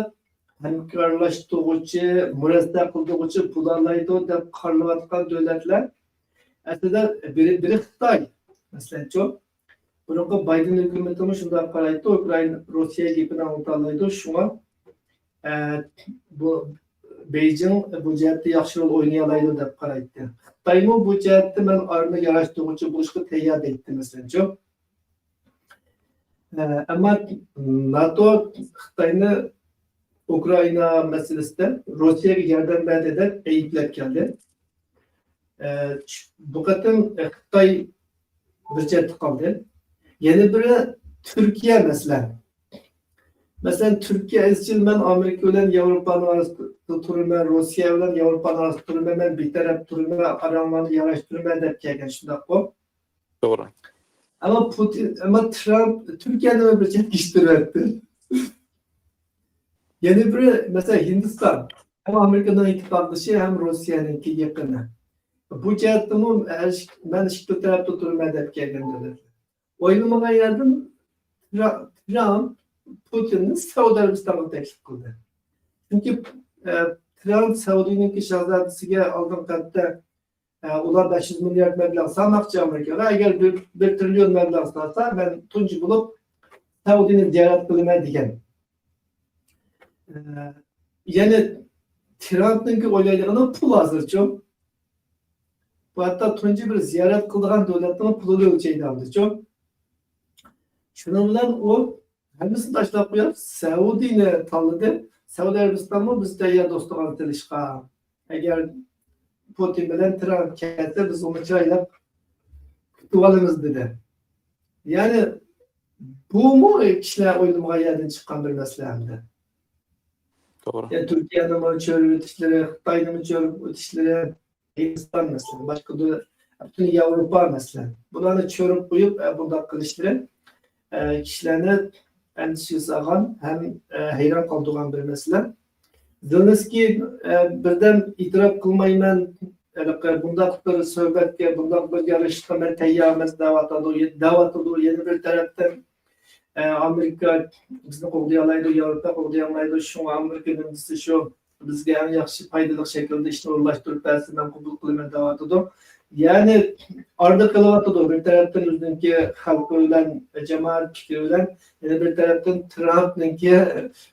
ھەمكارلاشتۇرغۇچى، مۇرەسسە قىلدۇرغۇچى بولالايدۇ دەپ قارىلىۋاتقان دۆلەتلەر ئەسلىدە بىرى، بىرى خىتاي، مەسىلەنچۇ. بۇرۇنقى بايدېن ھۆكۈمىتىمۇ شۇنداق قارايتتى، ئۇكرائىنا روسىيە گېپىنى ئاڭلىتالايدۇ، شۇڭا، ئە، بۇ بېيجىڭ بۇ جەھەتتە ياخشى رول ئوينىيالايدۇ دەپ قارايتتى. خىتايمۇ بۇ جەھەتتە مەن ئارىنى ياراشتۇرغۇچى بولۇشقا تەييار دەيتتى، مەسىلەنچۇ. ئە، ئەمما ناتو خىتاينى ئۇكرائىنا مەسىلىسىدە روسىيەگە ياردەم بەردى دەپ ئەيىبلەپ كەلدى. ئە، بۇ قېتىم، ئە، خىتاي بىر چەتتە قالدى. يەنە بىرى تۈركىيە مەسىلەن. مەسىلەن، تۈركىيە ئىزچىل مەن ئامېرىكا بىلەن ياۋروپانىڭ ئارىسىدا تۇرىمەن، روسىيە بىلەن ياۋروپانىڭ ئارىسىدا تۇرىمەن، مەن بىتەرەپ تۇرىمەن، ئاراڭلارنى ياراشتۇرىمەن دەپ كەلگەن، شۇنداققۇ؟ توغرا. ئەمما پۇتىن، ئەمما ترامپ تۈركىيەنى بىر چەتكە ئىتتۈرۈۋەتتى. يەنە بىرى، مەسىلەن، ھىندىستان. ھەم ئامېرىكىنىڭ ئىتتىپاقدىشى، ھەم روسىيەنىڭكى يېقىنى. بۇ جەھەتتىمۇ مەن ئىككى تەرەپتە تۇرىمەن دەپ كەلگەن دۆلەتلەر. ئويلىمىغان يەردىن ترا-، ترامپ پۇتىننى سەئۇدى ئەرەبىستانغا تەكلىپ قىلدى. چۈنكى، ئە، ترامپ سەئۇدىنىڭكى شاھزادىسىگە ئالدىنقى ھەپتە ئە، ئۇلار بەش يۈز مىليارد مەبلەغ سالماقچى ئامېرىكىغا، ئەگەر بىر، بىر تىرىليون مەبلەغ سالسا، مەن تۇنجى بولۇپ سەئۇدىنى زىيارەت قىلىمەن دېگەن. ئە، يەنى ترامپنىڭكى ئويلايدىغىنى پۇل ھازىرچۇ. بۇ ھەتتا تۇنجى بىر زىيارەت قىلىدىغان دۆلەتنىڭ پۇلىنى ئۆلچەيدۇ ئەمدىچۇ. شۇنىڭ بىلەن ئۇ ھەممىسىنى تاشلاپ قويۇپ، سەئۇدىنى تاللىدى. سەئۇدى ئەرەبىستانمۇ بىز تەييار دوستىغا سېلىشقا. ئەگەر پۇتىن بىلەن ترامپ كەلسە، بىز ئۇنى چىرايلىق كۈتۈۋالىمىز، دېدى. يەنى بۇمۇ كىشىلەر ئويلىمىغان يەردىن چىققان بىر مەسىلە ئەمدى. توغرا. يەنى تۈركىيەنىمۇ چۆرۈۋېتىشلىرى، خىتاينىمۇ چۆرۈۋېتىشلىرى، ھىندىستان مەسىلەن، باشقا دۆلەت، پۈتۈن ياۋروپا مەسىلەن. بۇلارنى چۆرۈپ قويۇپ، ئە، بۇنداق قىلىشلىرى، ئە، كىشىلەرنى ئەندىشىگە سالغان ھەم، ئە، ھەيران قالدۇرغان بىر مەسىلە. زېلېنسكىي، ئە، بىردەم ئېتىراپ قىلمايمەن، ھېلىقى بۇنداق بىر سۆھبەتكە، بۇنداق بىر يارىشىشقا مەن تەييار ئەمەس دەۋاتىدۇ، دەۋاتىدۇ. يەنە بىر تەرەپتىن، ئە، ئامېرىكا بىزنى قوغدىيالايدۇ، ياۋروپا قوغدىيالمايدۇ، شۇڭا ئامېرىكا نېمىسى شۇ، بىزگە ئەڭ ياخشى پايدىلىق شەكىلدە ئىشنى ئورۇنلاشتۇرۇپ بەرسە، مەن قوبۇل قىلىمەن دەۋاتىدۇ. يەنى ئارىدا قېلىۋاتىدۇ. بىر تەرەپتىن ئۆزىنىڭكى خەلقى بىلەن، جامائەت پىكرى بىلەن، يەنە بىر تەرەپتىن ترامپنىڭكى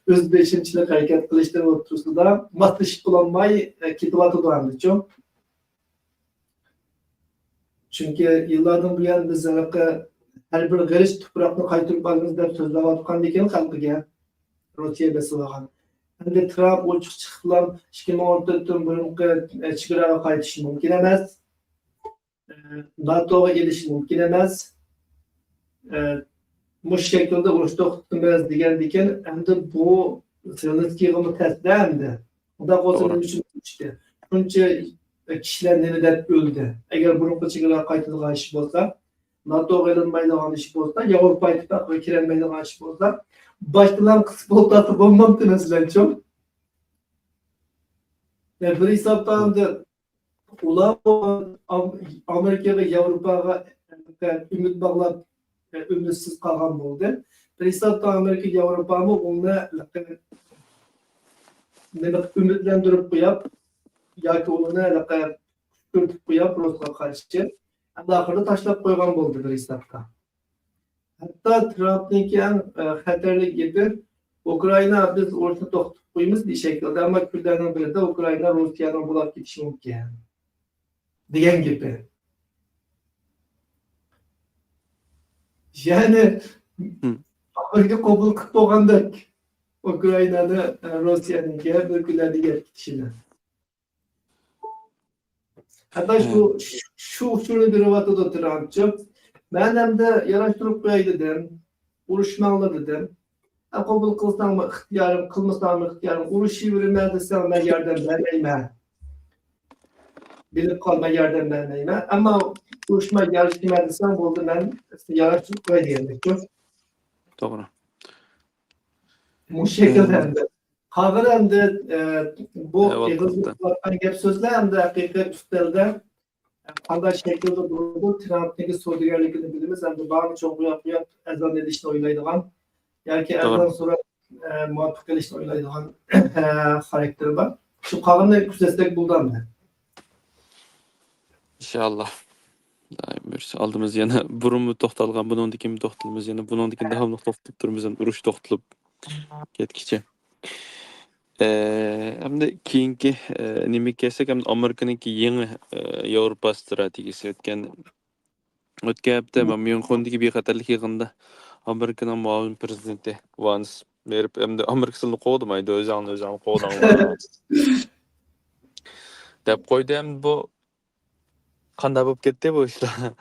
ئۆز بېشىمچىلىق ھەرىكەت قىلىشلىرى ئوتتۇرىسىدا ماسلىشىپ بولالماي، ئە، كېتىۋاتىدۇ ئەمدىچۇ. چۈنكى يىللاردىن بۇيان بىز ھېلىقى ھەر بىر غېرىچ تۇپراقنى قايتۇرۇپ ئالىمىز دەپ سۆزلەۋاتقاندىكىن خەلقىگە روسىيە بېسىۋالغان. ئەمدى ترامپ ئوچۇق چىقىپلا ئىككى مىڭ ئون تۆتتىن بۇرۇنقى، ئە، چېگراغا قايتىشى مۇمكىن ئەمەس. ئە، ناتوغا ئېلىشى مۇمكىن ئەمەس. ئە، مۇشۇ شەكىلدە ئۇرۇش توختىتىمىز دېگەندىكىن، ئەمدى بۇ زېلېنسكىيغىمۇ تەسدە ئەمدى. ئۇنداق بولسا توغرا. نېمە ئۈچۈن ئۇرۇشتى؟ شۇنچە كىشىلەر نېمە دەپ ئۆلدى؟ ئەگەر بۇرۇنقى چېگراغا قايتىدىغان ئىش بولسا، ناتوغا ئېلىنمايدىغان ئىش بولسا، ياۋروپا ئىتتىپاقىغا كىرەلمەيدىغان ئىش بولسا، باشتىلا قىسىپ ئولتۇرسا بولمامتى مەسىلەنچۇ؟ يەنى بىر ھېسابتا ئەمدى ئۇلار ئام-، ئامېرىكىغا، ياۋروپاغا ئۈمىد باغلاپ، ئۈمىدسىز قالغان بولدى. بىر ھېسابتا ئامېرىكا، ياۋروپامۇ ئۇنى نېمە ئۈمىدلەندۈرۈپ قويۇپ ياكى ئۇنى كۈشكۈرتۈپ قويۇپ رۇسقا قارشى، ئەمدى ئاخىرىدا تاشلاپ قويغان بولدى بىر ھېسابتا. ھەتتا ترامپنىڭكى ئەڭ، ئە، خەتەرلىك گېپى، «ئۇكرائىنا، بىز ئۇرۇشنى توختىتىپ قويىمىز» دېيىش شەكلىدە، ئەمما كۈنلەرنىڭ بىرىدە ئۇكرائىنا روسىيەنىڭ بولاپ كېتىشى مۇمكىن دېگەن گېپى. يەنى، ھىم. ئامېرىكا قوبۇل قىلىپ بولغاندەك ئۇكرائىنانى، ئە، روسىيەنىڭكى بىر كۈنلەردە يەپ كېتىشىنى. ھەتتا شۇ، شۇ ئۇچۇرنى بېرىۋاتىدۇ ترامپچۇ. مەن ئەمدى ياراشتۇرۇپ قوياي دېدىم. ئۇرۇشماڭلار دېدىم. ھە، قوبۇل قىلساڭمۇ ئىختىيارىم، قىلمىساڭمۇ ئىختىيارىم. ئۇرۇشۇۋېرىمەن دېسەڭ، مەن ياردەم بەرمەيمەن. بىلىپ قال، مەن ياردەم بەرمەيمەن. ئەمما ئۇرۇشماي يارىشىمەن دېسەڭ، بولدى، مەن ياراشتۇرۇپ قوياي دېگەندەكچۇ. توغرا. مۇشۇ شەكىلدە ئەمدى. قالغىنى ئەمدى، ئە، بۇ ئېغىزدا قىلىۋاتقان گەپ سۆزلەر ئەمدى ھەقىقىي ئۈستەلدە، ئە، قانداق شەكىلدە بولىدۇ؟ ترامپنىڭكى سودىگەرلىكىنى بىلىمىز، ئەمدى بارىنى چوڭ قويۇپ قويۇپ، ئەرزان ئېلىشنى ئويلايدىغان ياكى توغرا. ئەرزان سوراپ، ئە، مۇۋاپىق قىلىشنى ئويلايدىغان، ئە، خاراكتېرى بار. شۇ قالغىنىنى كۆزەتسەك بولىدۇ ئەمدى. ئىنشائاللا. ئالدىمىز يەنە بۇرۇنمۇ توختالغان، بۇنىڭدىن كېيىنمۇ توختىلىمىز، يەنە بۇنىڭدىن كېيىن داۋاملىق توختىتىپ تۇرىمىز، ئۇرۇش توختىلىپ كەتكىچە. ئەمدى كېيىنكى، نېمىگە كەلسەك، ئەمدى ئامېرىكىنىڭكى يېڭى، ياۋروپا ئىستراتېگىيىسى. ئۆتكەن، ئۆتكەن ھەپتە مەن ميۇنخېندىكى بىخەتەرلىك يىغىنىدا ئامېرىكىنىڭ مۇئاۋىن پىرېزىدېنتى ۋانس بېرىپ، ئەمدى ئامېرىكا سىلىنى قوغدىمايدۇ، ئۆزۈڭلار، ئۆزۈڭلار قوغداڭلار دەپ قويدى. ئەمدى بۇ قانداق بولۇپ كەتتى بۇ ئىشلار؟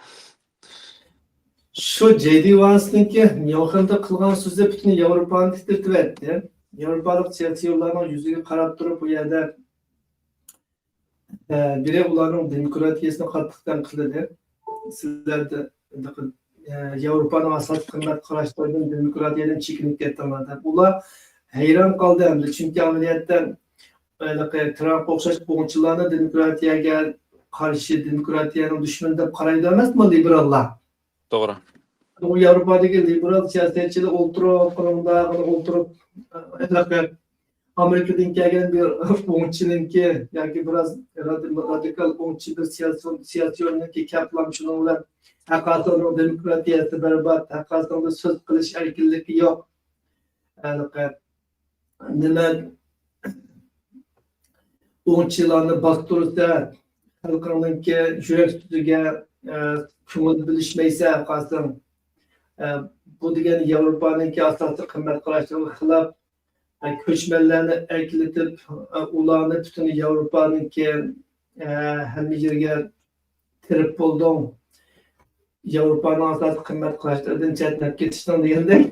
شۇ جەي دى ۋانسنىڭكى ميۇنخېندا قىلغان سۆزى پۈتۈن ياۋروپانى تىترىتىۋەتتى. ياۋروپالىق سىياسىيونلارنىڭ يۈزىگە قاراپ تۇرۇپ، بۇ يەردە، ئە، بىرى ئۇلارنىڭ دېموكراتىيەسىنى قاتتىق تەنقىدلىدى. سىلەر دە-، دىققەت، ئە، ياۋروپانىڭ ئاساسىي قىممەت قاراشلىرىدىن، دېموكراتىيەدىن چېكىنىپ كەتتىڭلار دەپ. ئۇلار ھەيران قالدى ئەمدى، چۈنكى ئەمەلىيەتتە ھېلىقى ترامپقا ئوخشاش ئوڭچىلارنى دېموكراتىيەگە قارشى، دېموكراتىيەنىڭ دۈشمىنى دەپ قارايدۇ ئەمەسمۇ لىبېراللار؟ توغرا. ئۇ ياۋروپادىكى لىبېرال سىياسەتچىلەر ئولتۇرۇپ، قولۇڭداغىنى ئولتۇرۇپ، ھېلىقى ئامېرىكىدىن كەلگەن بىر ئوڭچىنىڭكى ياكى بىراز رادىكال ئوڭچى بىر سىياسىيون-، سىياسىيوننىڭكى كەپلام شۇنىڭ بىلەن ھەققاسىڭنىڭ دېموكراتىيەسى بەربات، ھەققاسىڭدا سۆز قىلىش ئەركىنلىكى يوق. ھېلىقى نېمە، ئوڭچىلارنى باستۇرسا، خەلقىڭنىڭكى يۈرەك سۈتىگە، ئە، كۆڭۈل بۆلۈشمەيسە، قالساڭ، ئە، بۇ دېگەن ياۋروپانىڭكى ئاساسىي قىممەت قاراشلىرىغا خىلاپ، ئە، كۆچمەنلەرنى ئەركىلىتىپ، ئە، ئۇلارنى پۈتۈن ياۋروپانىڭكى، ئە، ھەممە يېرىگە تېرىپ بولدۇڭ. ياۋروپانىڭ ئاساسىي قىممەت قاراشلىرىدىن چەتنەپ كېتىشنىڭ دېگەندەك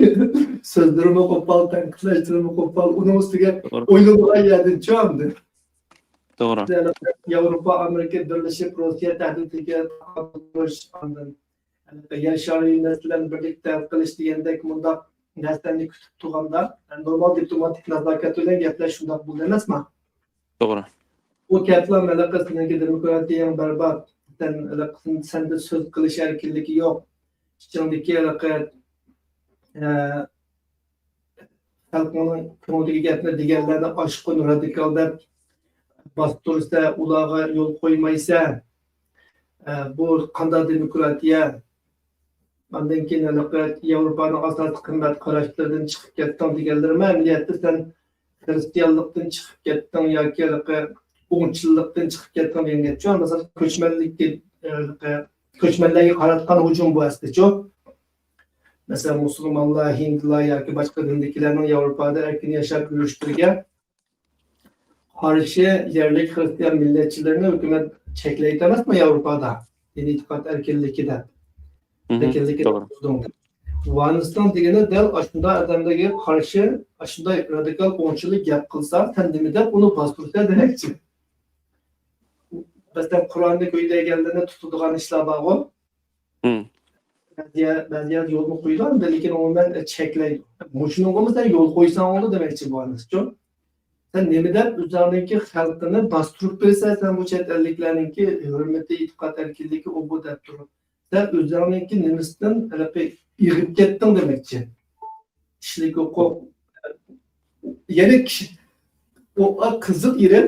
سۆزلىرىمۇ قوپال، تەنقىدلەشلىرىمۇ قوپال، ئۇنىڭ ئۈستىگە توغرا. ئويلىمىغان يەردىن چۈشەمدى. توغرا. ياۋروپا، ئامېرىكا بىرلىشىپ روسىيە تەھدىتىگە تاقابىل تۇرۇش، ئاندىن يەر شارى مەسىلەن بىرلىكتە ھەل قىلىش دېگەندەك مۇنداق نەرسىلەرنى كۈتۈپ تۇرغاندا، نورمال دىپلوماتىك نازاكەت بىلەن گەپلەش شۇنداق بولىدۇ ئەمەسمۇ؟ توغرا. ئۇ كەپلا ھېلىقى سېنىڭكى دېموكراتىيەڭ بەربات، سەن ھېلىقى سەندە سۆز قىلىش ئەركىنلىكى يوق. ئىچىڭدىكى ھېلىقى، ئە، خەلقنىڭ كۆڭلىدىكى گەپنى دېگەنلەرنى ئاشقۇن رادىكال دەپ باستۇرسا، ئۇلارغا يول قويمايسەن. ئە، بۇ قانداق دېموكراتىيە؟ ئاندىن كېيىن ھېلىقى ياۋروپانىڭ ئاساسىي قىممەت قاراشلىرىدىن چىقىپ كەتتىڭ دېگەنلىرىمۇ ئەمەلىيەتتە سەن خىرىستىيانلىقتىن چىقىپ كەتتىڭ ياكى ھېلىقى ئوڭچىللىقتىن چىقىپ كەتتىڭ دېگەن گەپ. مەسىلەن، كۆچمەنلىككە، ھېلىقى كۆچمەنلەرگە قاراتقان ھۇجۇم بۇ ئەسلىچۇ. مەسىلەن، مۇسۇلمانلار، ھىندىلار ياكى باشقا دىندىكىلەرنىڭ ياۋروپادا ئەركىن ياشاپ يۈرۈشلىرىگە قارشى يەرلىك خىرىستىيان مىللەتچىلىرىنى ھۆكۈمەت چەكلەيدۇ ئەمەسمۇ ياۋروپادا؟ دىنىي ئېتىقاد ئەركىنلىكى دەپ. مھم، ئەركىنلىكى توغرا. دەپ. ۋانىستان دېگىنى دەل ئاشۇنداق ئادەملەرگە قارشى، ئاشۇنداق رادىكال ئوڭچىلىق گەپ قىلسا، سەن نېمە دەپ ئۇنى باستۇرىسەن دېمەكچى. مەسىلەن، قۇرئاننى كۆيدۈرگەنلەرنى تۇتىدىغان ئىشلار بارغۇ. مم. بەزى يەر، بەزى يەردە يولمۇ قويىدۇ، لېكىن ئومۇمەن چەكلەيدۇ. مۇشۇنىڭغىمۇ سەن يول قويساڭ بولىدۇ دېمەكچى بۇ ئانىسىچۇ. سەن نېمە دەپ ئۆزۈڭنىڭكى خەلقىنى باستۇرۇپ بېرىسەن، سەن بۇ چەت ئەللىكلەرنىڭكى ھۆرمىتى، ئېتىقاد ئەركىنلىكى، ئۇ بۇ دەپ تۇرۇپ. سەن ئۆزۈڭنىڭكى نېمىسىدىن ھېلىقى ئېغىپ كەتتىڭ دېمەكچى. كىشىلىك ھوقۇق، يەنى كىشى، ئۇ قىزىق يېرى،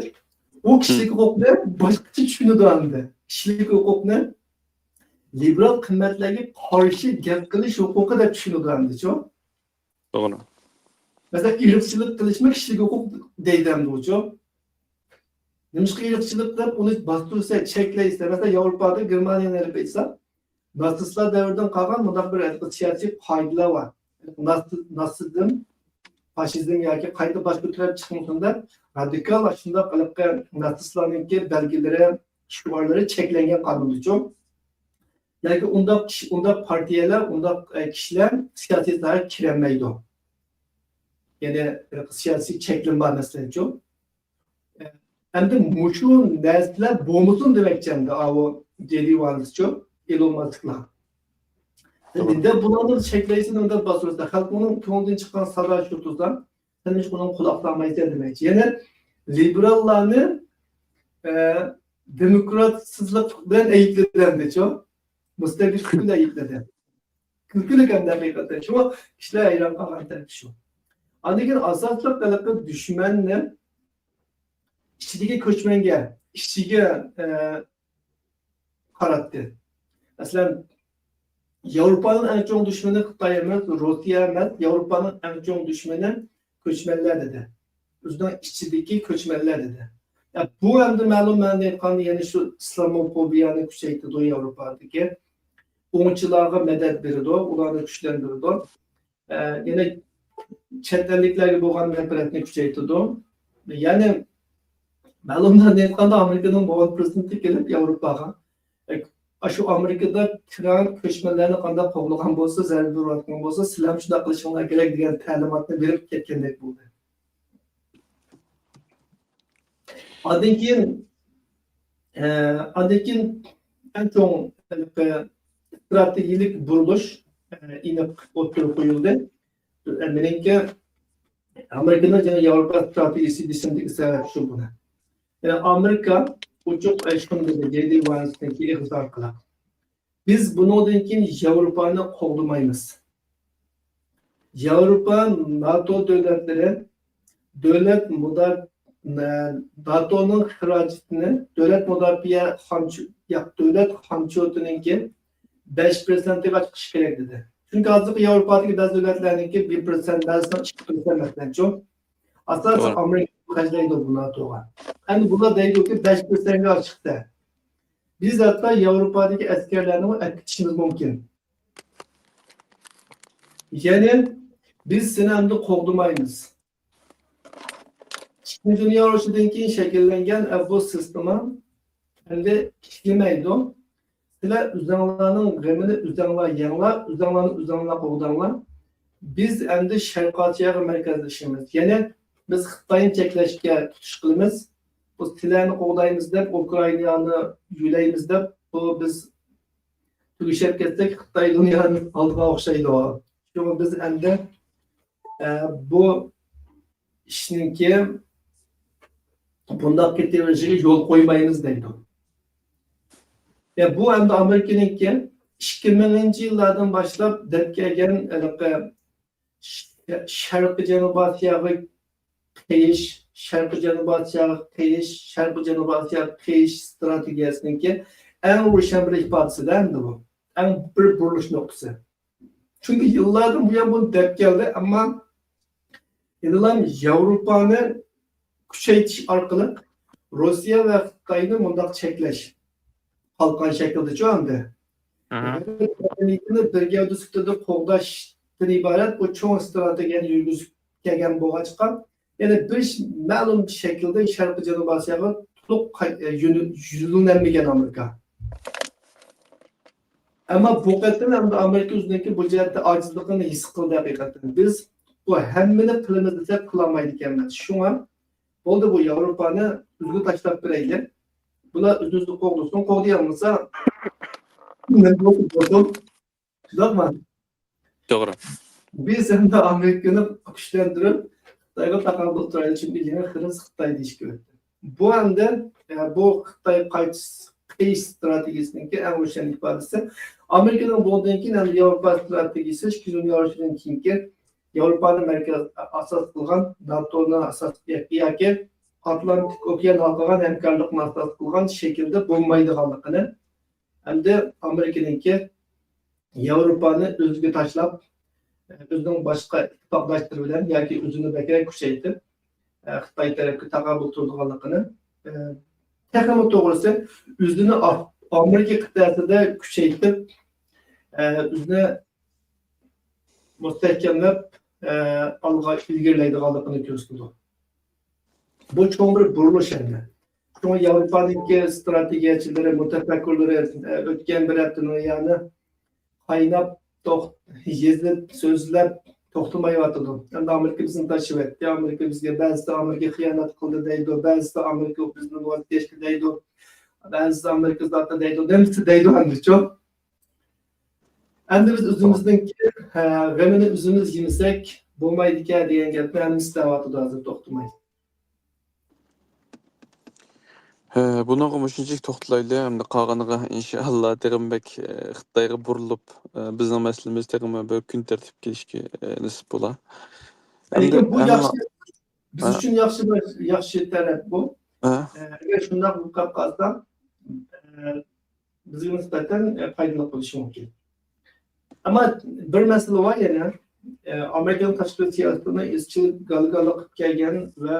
ئۇ كىشىلىك ھوقۇقنى باشقىچە چۈشىنىدۇ ئەمدى. كىشىلىك ھوقۇقنى لىبېرال قىممەتلەرگە قارشى گەپ قىلىش ھوقۇقى دەپ چۈشىنىدۇ ئەمدىچۇ. توغرا. مەسىلەن، ئىرقچىلىق قىلىشمۇ كىشىلىك ھوقۇق دەيدۇ ئەمدىچۇ. نېمىشقا ئىرقچىلىق دەپ ئۇنى باستۇرسا، چەكلەيسە، مەسىلەن، ياۋروپادا گېرمانىيەنى ئېلىپ ئېيتسا، ناتسىستلار دەۋرىدىن قالغان مۇنداق بىر سىياسىي قائىدىلەر بار. ناتس-، ناتسىزم، فاشىزم ياكى قايتا باشقا تۈرلەپ چىقمىسۇن دەپ، رادىكال ئاشۇنداق ھېلىقى ناتسىستلارنىڭكى بەلگىلىرى، شوئارلىرى چەكلەنگەن قانۇندىچۇ. ياكى ئۇنداق كىشى، ئۇنداق پارتىيەلەر، ئۇنداق، ئە، كىشىلەر سىياسىي ساھەگە كىرەلمەيدۇ. يەنى سىياسىي چەكلىمە بار مەسىلەنچۇ. ئەمدى مۇشۇ نەرسىلەر بولمىسۇن دېمەكچى ئەمدى ئاۋۇ جېي دى ۋانسچۇ، ئېلون ماسكلار. توغرا. نېمە دەپ بۇلارنى چەكلەيسەن، نېمە دەپ باستۇرىسەن؟ خەلقنىڭ كۆڭلىدىن چىققان سادا شۇ تۇرسا، سەن ھېچ ئۇنىڭغا قۇلاق سالمايسەن دېمەكچى. يەنى لىبېراللارنى، ئە، دېموكراتسىزلىق بىلەن ئەيىبلىدى ئەمدىچۇ. مۇستەبىت كۈلكىدە ئەيىبلىدى. كۈلكىلىك ئەمدى ھەقىقەتەن. شۇڭا كىشىلەر ھەيران قالغان تەرىپى شۇ. ئاندىن كېيىن ئاساسلىق ھېلىقى دۈشمەننى ئىچىدىكى كۆچمەنگە، ئىچىگە، ئە، قاراتتى. مەسىلەن، ياۋروپانىڭ ئەڭ چوڭ دۈشمىنى خىتاي ئەمەس، روسىيە ئەمەس، ياۋروپانىڭ ئەڭ چوڭ دۈشمىنى كۆچمەنلەر دېدى. ئۆزىنىڭ ئىچىدىكى كۆچمەنلەر دېدى. يا، بۇ ئەمدى مەلۇم مەنىدە ئېيتقاندا يەنە شۇ ئىسلاموفوبىيەنى كۈچەيتىدۇ ياۋروپادىكى. ئوڭچىلارغا مەدەت بېرىدۇ، ئۇلارنى كۈچلەندۈرىدۇ. ئە، يەنە چەت ئەللىكلەرگە بولغان نەپرەتنى كۈچەيتىدۇ. يەنى، مەلۇم مەنىدە ئېيتقاندا، ئامېرىكىنىڭ مۇئاۋىن پىرېزىدېنتى كېلىپ ياۋروپاغا، ئە، ئاشۇ ئامېرىكىدا ترامپ كۆچمەنلەرنى قانداق قوغلىغان بولسا، زەربە بېرىۋاتقان بولسا، سىلەرمۇ شۇنداق قىلىشىڭلار كېرەك دېگەن تەلىماتنى بېرىپ كەتكەندەك بولدى. ئاندىن كېيىن، ئە، ئاندىن كېيىن ئەڭ چوڭ، ھېلىقى، ئىستراتېگىيەلىك بۇرۇلۇش، ئە، ئېنىق ئوتتۇرىغا قويۇلدى. ئە، مېنىڭكى ئامېرىكىنىڭ يەنە ياۋروپا ئىستراتېگىيىسى دېسەمدىكى سەۋەب شۇ بۇنى. يەنى ئامېرىكا ئوچۇق ئېيتقىنىمىزدا، جېي دى ۋانسنىڭكى ئېغىزى ئارقىلىق، بىز بۇنىڭدىن كېيىن ياۋروپانى قوغدىمايمىز. ياۋروپا ناتو دۆلەتلىرى دۆلەت مۇدا-، ناتونىڭ خىراجىتىنى، دۆلەت مۇداپىئە خامچو-، ياق، دۆلەت خامچوتىنىڭكى بەش پىرسەنتىگە چىقىشى كېرەك دېدى. چۈنكى ھازىرقى ياۋروپادىكى بەزى دۆلەتلەرنىڭكى بىر پىرسەنت، بەزىسىنىڭ ئىككى پىرسەنت مەسىلەنچۇ. ئاساسەن توغرا. ئامېرىكا خەجلەيدۇ بۇ ناتوغا. ئەمدى بۇلار دەيدۇكى، بەش پىرسەنتكە چىقسا، بىز ھەتتا ياۋروپادىكى ئەسكەرلەرنىمۇ ئەكېتىشىمىز مۇمكىن. يەنى بىز سېنى ئەمدى قوغدىمايمىز. ئىككىنچى دۇنيا ئۇرۇشىدىن كېيىن شەكىللەنگەن بۇ سىستېما ئەمدى ئىشلىمەيدۇ. سىلەر ئۆزۈڭلارنىڭ غېمىنى ئۆزۈڭلار يەڭلار، ئۆزۈڭلارنى ئۆزۈڭلار قوغداڭلار. بىز ئەمدى شەرقىي ئاسىياغا مەركەزلىشىمىز. يەنى بىز خىتاينى چەكلەشكە تۇتۇش قىلىمىز. بۇ سىلەرنى قوغدايمىز دەپ، ئۇكرائىنانى يۆلەيمىز دەپ، بۇ بىز تۈگىشىپ كەتسەك، خىتاي دۇنيانى ئالدىغان ئوخشايدۇ. شۇڭا بىز ئەمدى، ئە، بۇ ئىشنىڭكى بۇنداق كېتىۋېرىشىگە يول قويمايمىز دەيدۇ. يا، بۇ ئەمدى ئامېرىكىنىڭكى ئىككى مىڭىنچى يىللاردىن باشلاپ دەپ كەلگەن ھېلىقى ش-، شەرقىي جەنۇبىي ئاسىياغا قېيىش، شەرقىي جەنۇبىي ئاسىياغا قېيىش، شەرقىي جەنۇبىي ئاسىياغا قېيىش ئىستراتېگىيەسىنىڭكى ئەڭ روشەن بىر ئىپادىسىدە ئەمدى بۇ. ئەڭ بىر بۇرۇلۇش نۇقتىسى. چۈنكى يىللاردىن بۇيان بۇنى دەپ كەلدى، ئەمما يەنىلا ياۋروپانى كۈچەيتىش ئارقىلىق روسىيە ۋە خىتاينى مۇنداق چەكلەش، قالقان شەكىلدىچۇ ئەمدى. ئەھە. مەدەنىيىتىنى بىر گەۋدە سۈپىتىدە قوغداشتىن ئىبارەت بۇ چوڭ ئىستراتېگىيەنى يۈرگۈزۈپ كەلگەن بولغاچقا، يەنە بىر ش-، مەلۇم شەكىلدە شەرقىي جەنۇبىي ئاسىياغا تولۇق قاي-، يۆنە-، يۆنىلەلمىگەن ئامېرىكا. ئەمما بۇ قېتىم ئەمدى ئامېرىكا ئۆزىنىڭكى بۇ جەھەتتە ئاجىزلىقىنى ھېس قىلدى ھەقىقەتەن. بىز بۇ ھەممىنى قىلىمىز دېسەك قىلالمايدىكەنمىز. شۇڭا بولدى، بۇ ياۋروپانى ئۆزىگە تاشلاپ بېرەيلى. بۇلار ئۆزىنى قوغدىسۇن، قوغدىيالمىسا، نېمە بولسا بولسۇن. شۇنداقمۇ؟ توغرا. بىز ئەمدى ئامېرىكىنى كۈچلەندۈرۈپ، خىتايغا تاقابىل تۇرايلى، چۈنكى يېڭى خىرىس خىتاي دېيىشكە ئۆتتى. بۇ ئەمدى، ئە، بۇ خىتاي قايتىش، قېيىش ئىستراتېگىيىسىنىڭكى ئەڭ روشەن ئىپادىسى. ئامېرىكىنىڭ بۇنىڭدىن كېيىن ئەمدى ياۋروپا ئىستراتېگىيىسى ئىككىنچى دۇنيا ئۇرۇشىدىن كېيىنكى ياۋروپانى مەركەز ئاساس قىلغان، ناتونى ئاساس ياكى ئاتلانتىك ئوكيان ھالقىغان ھەمكارلىقنى ئاساس قىلغان شەكىلدە بولمايدىغانلىقىنى، ئەمدى ئامېرىكىنىڭكى ياۋروپانى ئۆزىگە تاشلاپ، ئۆزىنىڭ باشقا ئىتتىپاقداشلىرى بىلەن ياكى ئۆزىنى بەكرەك كۈچەيتىپ، خىتاي تەرەپكە تاقابىل تۇرىدىغانلىقىنى، تېخىمۇ توغرىسى، ئۆزىنى ئا-، ئامېرىكا قىتئەسىدە كۈچەيتىپ، ئۆزىنى مۇستەھكەملەپ، ئالغا ئىلگىرىلەيدىغانلىقىنى كۆرسىتىدۇ. بۇ چوڭ بىر بۇرۇلۇش ئەمدى. شۇڭا ياۋروپانىڭكى ئىستراتېگىيەچىلىرى، مۇتەپەككۇرلىرى، ئۆتكەن بىر ھەپتىنىڭ يەنى قايناپ، توق-، يېزىپ، سۆزلەپ توختىمايۋاتىدۇ. ئەمدى ئامېرىكا بىزنى تاشلىۋەتتى، ئامېرىكا بىزگە، بەزىسى ئامېرىكا خىيانەت قىلدى دەيدۇ، بەزىسى ئامېرىكا بىزدىن ۋاز كەچتى دەيدۇ، بەزىسى ئامېرىكا زاتى دەيدۇ، نېمىسى دەيدۇ ئەمدىچۇ؟ ئەمدى بىز ئۆزىمىزنىڭكى، ھە، غېمىنى ئۆزىمىز يېمىسەك بولمايدىكەن دېگەن گەپنى ھەممىسى دەۋاتىدۇ ھازىر توختىماي. ھە، بۇنىڭغا مۇشۇنچىلىك توختىلايلى، ئەمدى قالغىنىغا ئىنشائاللا تېخىمۇ بەك، ئە، خىتايغا بۇرۇلۇپ، ئە، بىزنىڭ مەسىلىمىز تېخىمۇ بىر كۈن تەرتىپكە كېلىشكە، ئە، نېسىپ بولا. لېكىن ئەمدى بۇ ھەممە ياخشى، بىز ھە. ئۈچۈن ياخشى، ياخشى تەرەپ بۇ. ھە. ئە، ئەگەر شۇنداق بولۇپ قالسا، ئە، بىزگە نىسبەتەن، ئە، پايدىلىق بولۇشى مۇمكىن. ئەمما بىر مەسىلە بار يەنە، ئە، ئامېرىكىنىڭ تاشقى سىياسىتىنى ئىزچىل گالىگاللىق قىلىپ كەلگەن ۋە،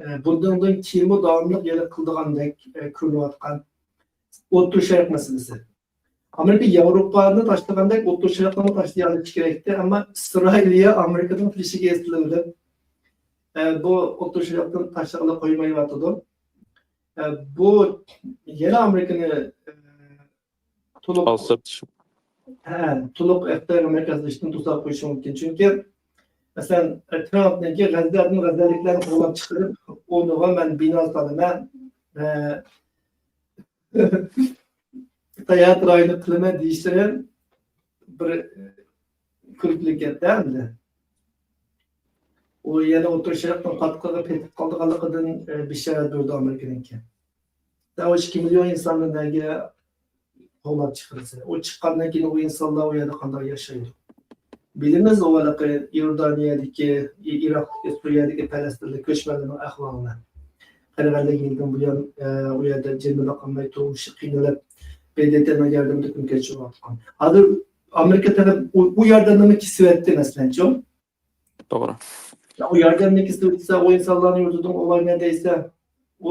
ئە، بۇنىڭدىن كېيىنمۇ داۋاملىق يەنە قىلىدىغاندەك، ئە، كۆرۈنۈۋاتقان ئوتتۇرا شەرق مەسىلىسى. ئامېرىكا ياۋروپانى تاشلىغاندەك ئوتتۇرا شەرقنىمۇ تاشلىيالىشى كېرەكتى، ئەمما ئىسرائىلىيە ئامېرىكىنىڭ پېشىگە ئېسىلىۋېلىپ، ئە، بۇ ئوتتۇرا شەرقنى تاشلىغىلى قويمايۋاتىدۇ. ئە، بۇ يەنە ئامېرىكىنى، ئە، تولۇق ھە، تولۇق ئىقتىدارغا مەركەزلىشىشتىن توساپ قويۇشى مۇمكىن. چۈنكى، مەسىلەن، ترامپنىڭكى غەززەدىن غەززەلىكلەرنى قوغلاپ چىقىرىپ، ئورنىغا مەن بىنا سالىمەن، ئە، ساياھەت رايونى قىلىمەن دېيىشلىرى بىر كۈلكىلىك گەپتە ئەمدى. ئۇ يەنە ئوتتۇرا شەرقنىڭ قاتقىقىغا پېتىپ قالىدىغانلىقىدىن، ئە، بېشارەت بېرىدۇ ئامېرىكىنىڭكى. ئۇ ئىككى مىليون ئىنساننى نەگە قوغلاپ چىقىرسا، ئۇ چىققاندىن كېيىن ئۇ ئىنسانلار ئۇ يەردە قانداق ياشايدۇ؟ بىلىمىز، ئۇ ھېلىقى ئىيوردانىيەدىكى، ئى-، ئىراقتىكى، سۈرىيەدىكى پەلەستىنلىك كۆچمەنلەرنىڭ ئەھۋالىنى. قىرىق ئەللىك يىلدىن بۇيان، ئە، ئۇ يەردە جىممىدە قالماي تۇرمۇشى قىينىلىپ، ب د ت نىڭ ياردىمىدە كۈن كەچۈرۈۋاتقان. ھازىر ئامېرىكا تەرەپ ئۇ، ئۇ ياردەمنى كېسىۋەتتى، مەسىلەن، چۇ؟ توغرا. يا، ئۇ ياردەمنى كېسىۋەتسە، ئۇ ئىنسانلارنى يۇرتىدىن ئوۋلايمەن دەيسە، ئۇ،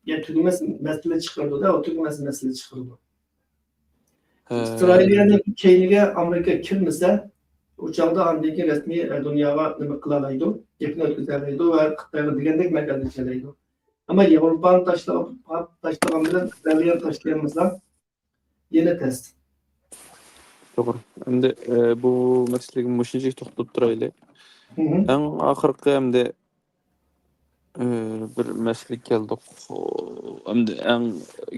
يا، تۈگىمەس مەسىلە چىقىرىدۇ-دە، ئۇ تۈگىمەس مەسىلە چىقىرىدۇ. ھە. ئىسرائىلىيەنىڭ كەينىگە ئامېرىكا كىرمىسە، ئۇ چاغدا ئاندىن كېيىن رەسمىي، ئە، دۇنياغا نېمە قىلالايدۇ، گېپىنى ئۆتكۈزەلەيدۇ ۋە خىتايغا دېگەندەك مەركەزلىشەلەيدۇ. ئەمما ياۋروپانى تاشلىغان، تاشلىغان بىلەن ئىسرائىلىيەنى تاشلىيالمىسا، يەنە تەس. توغرا. ئەمدى ئە، بۇ مەسىلىگە مۇشۇنچىلىك توختىلىپ تۇرايلى. مهم. ئەڭ ئاخىرقى ئەمدى ئە، بىر مەسىلىگە كەلدۇق. ئەمدى ئەڭ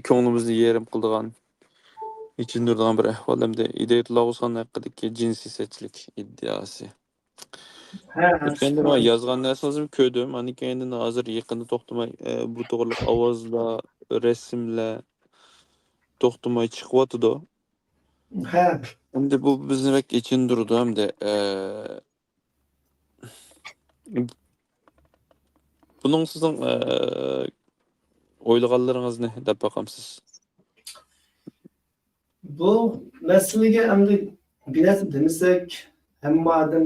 كۆڭلىمىزنى يېرىم قىلىدىغان، ئېچىندۇرىدىغان بىر ئەھۋال ئەمدى ھىدايەتۇللا ئوغۇزخان ھەققىدىكى جىنسىيەتچىلىك ئىدىياسى. ھە، ئۆتكەندە مەن يازغان نەرسىڭىزنى كۆردۈم. ئاندىن كېيىن ئەمدى ھازىر يېقىندا توختىماي ئە، بۇ توغرىلىق ئاۋازلار، رەسىملەر توختىماي چىقىۋاتىدۇ. ھە. ئەمدى بۇ بىزنى بەك ئېچىندۇرىدۇ ئەمدى ئە، بۇنىڭ سىزنىڭ ئە، ئويلىغانلىرىڭىزنى دەپ باقامسىز؟ بۇ مەسىلىگە ئەمدى بىر نەرسە دېمىسەك، ھەممە ئادەم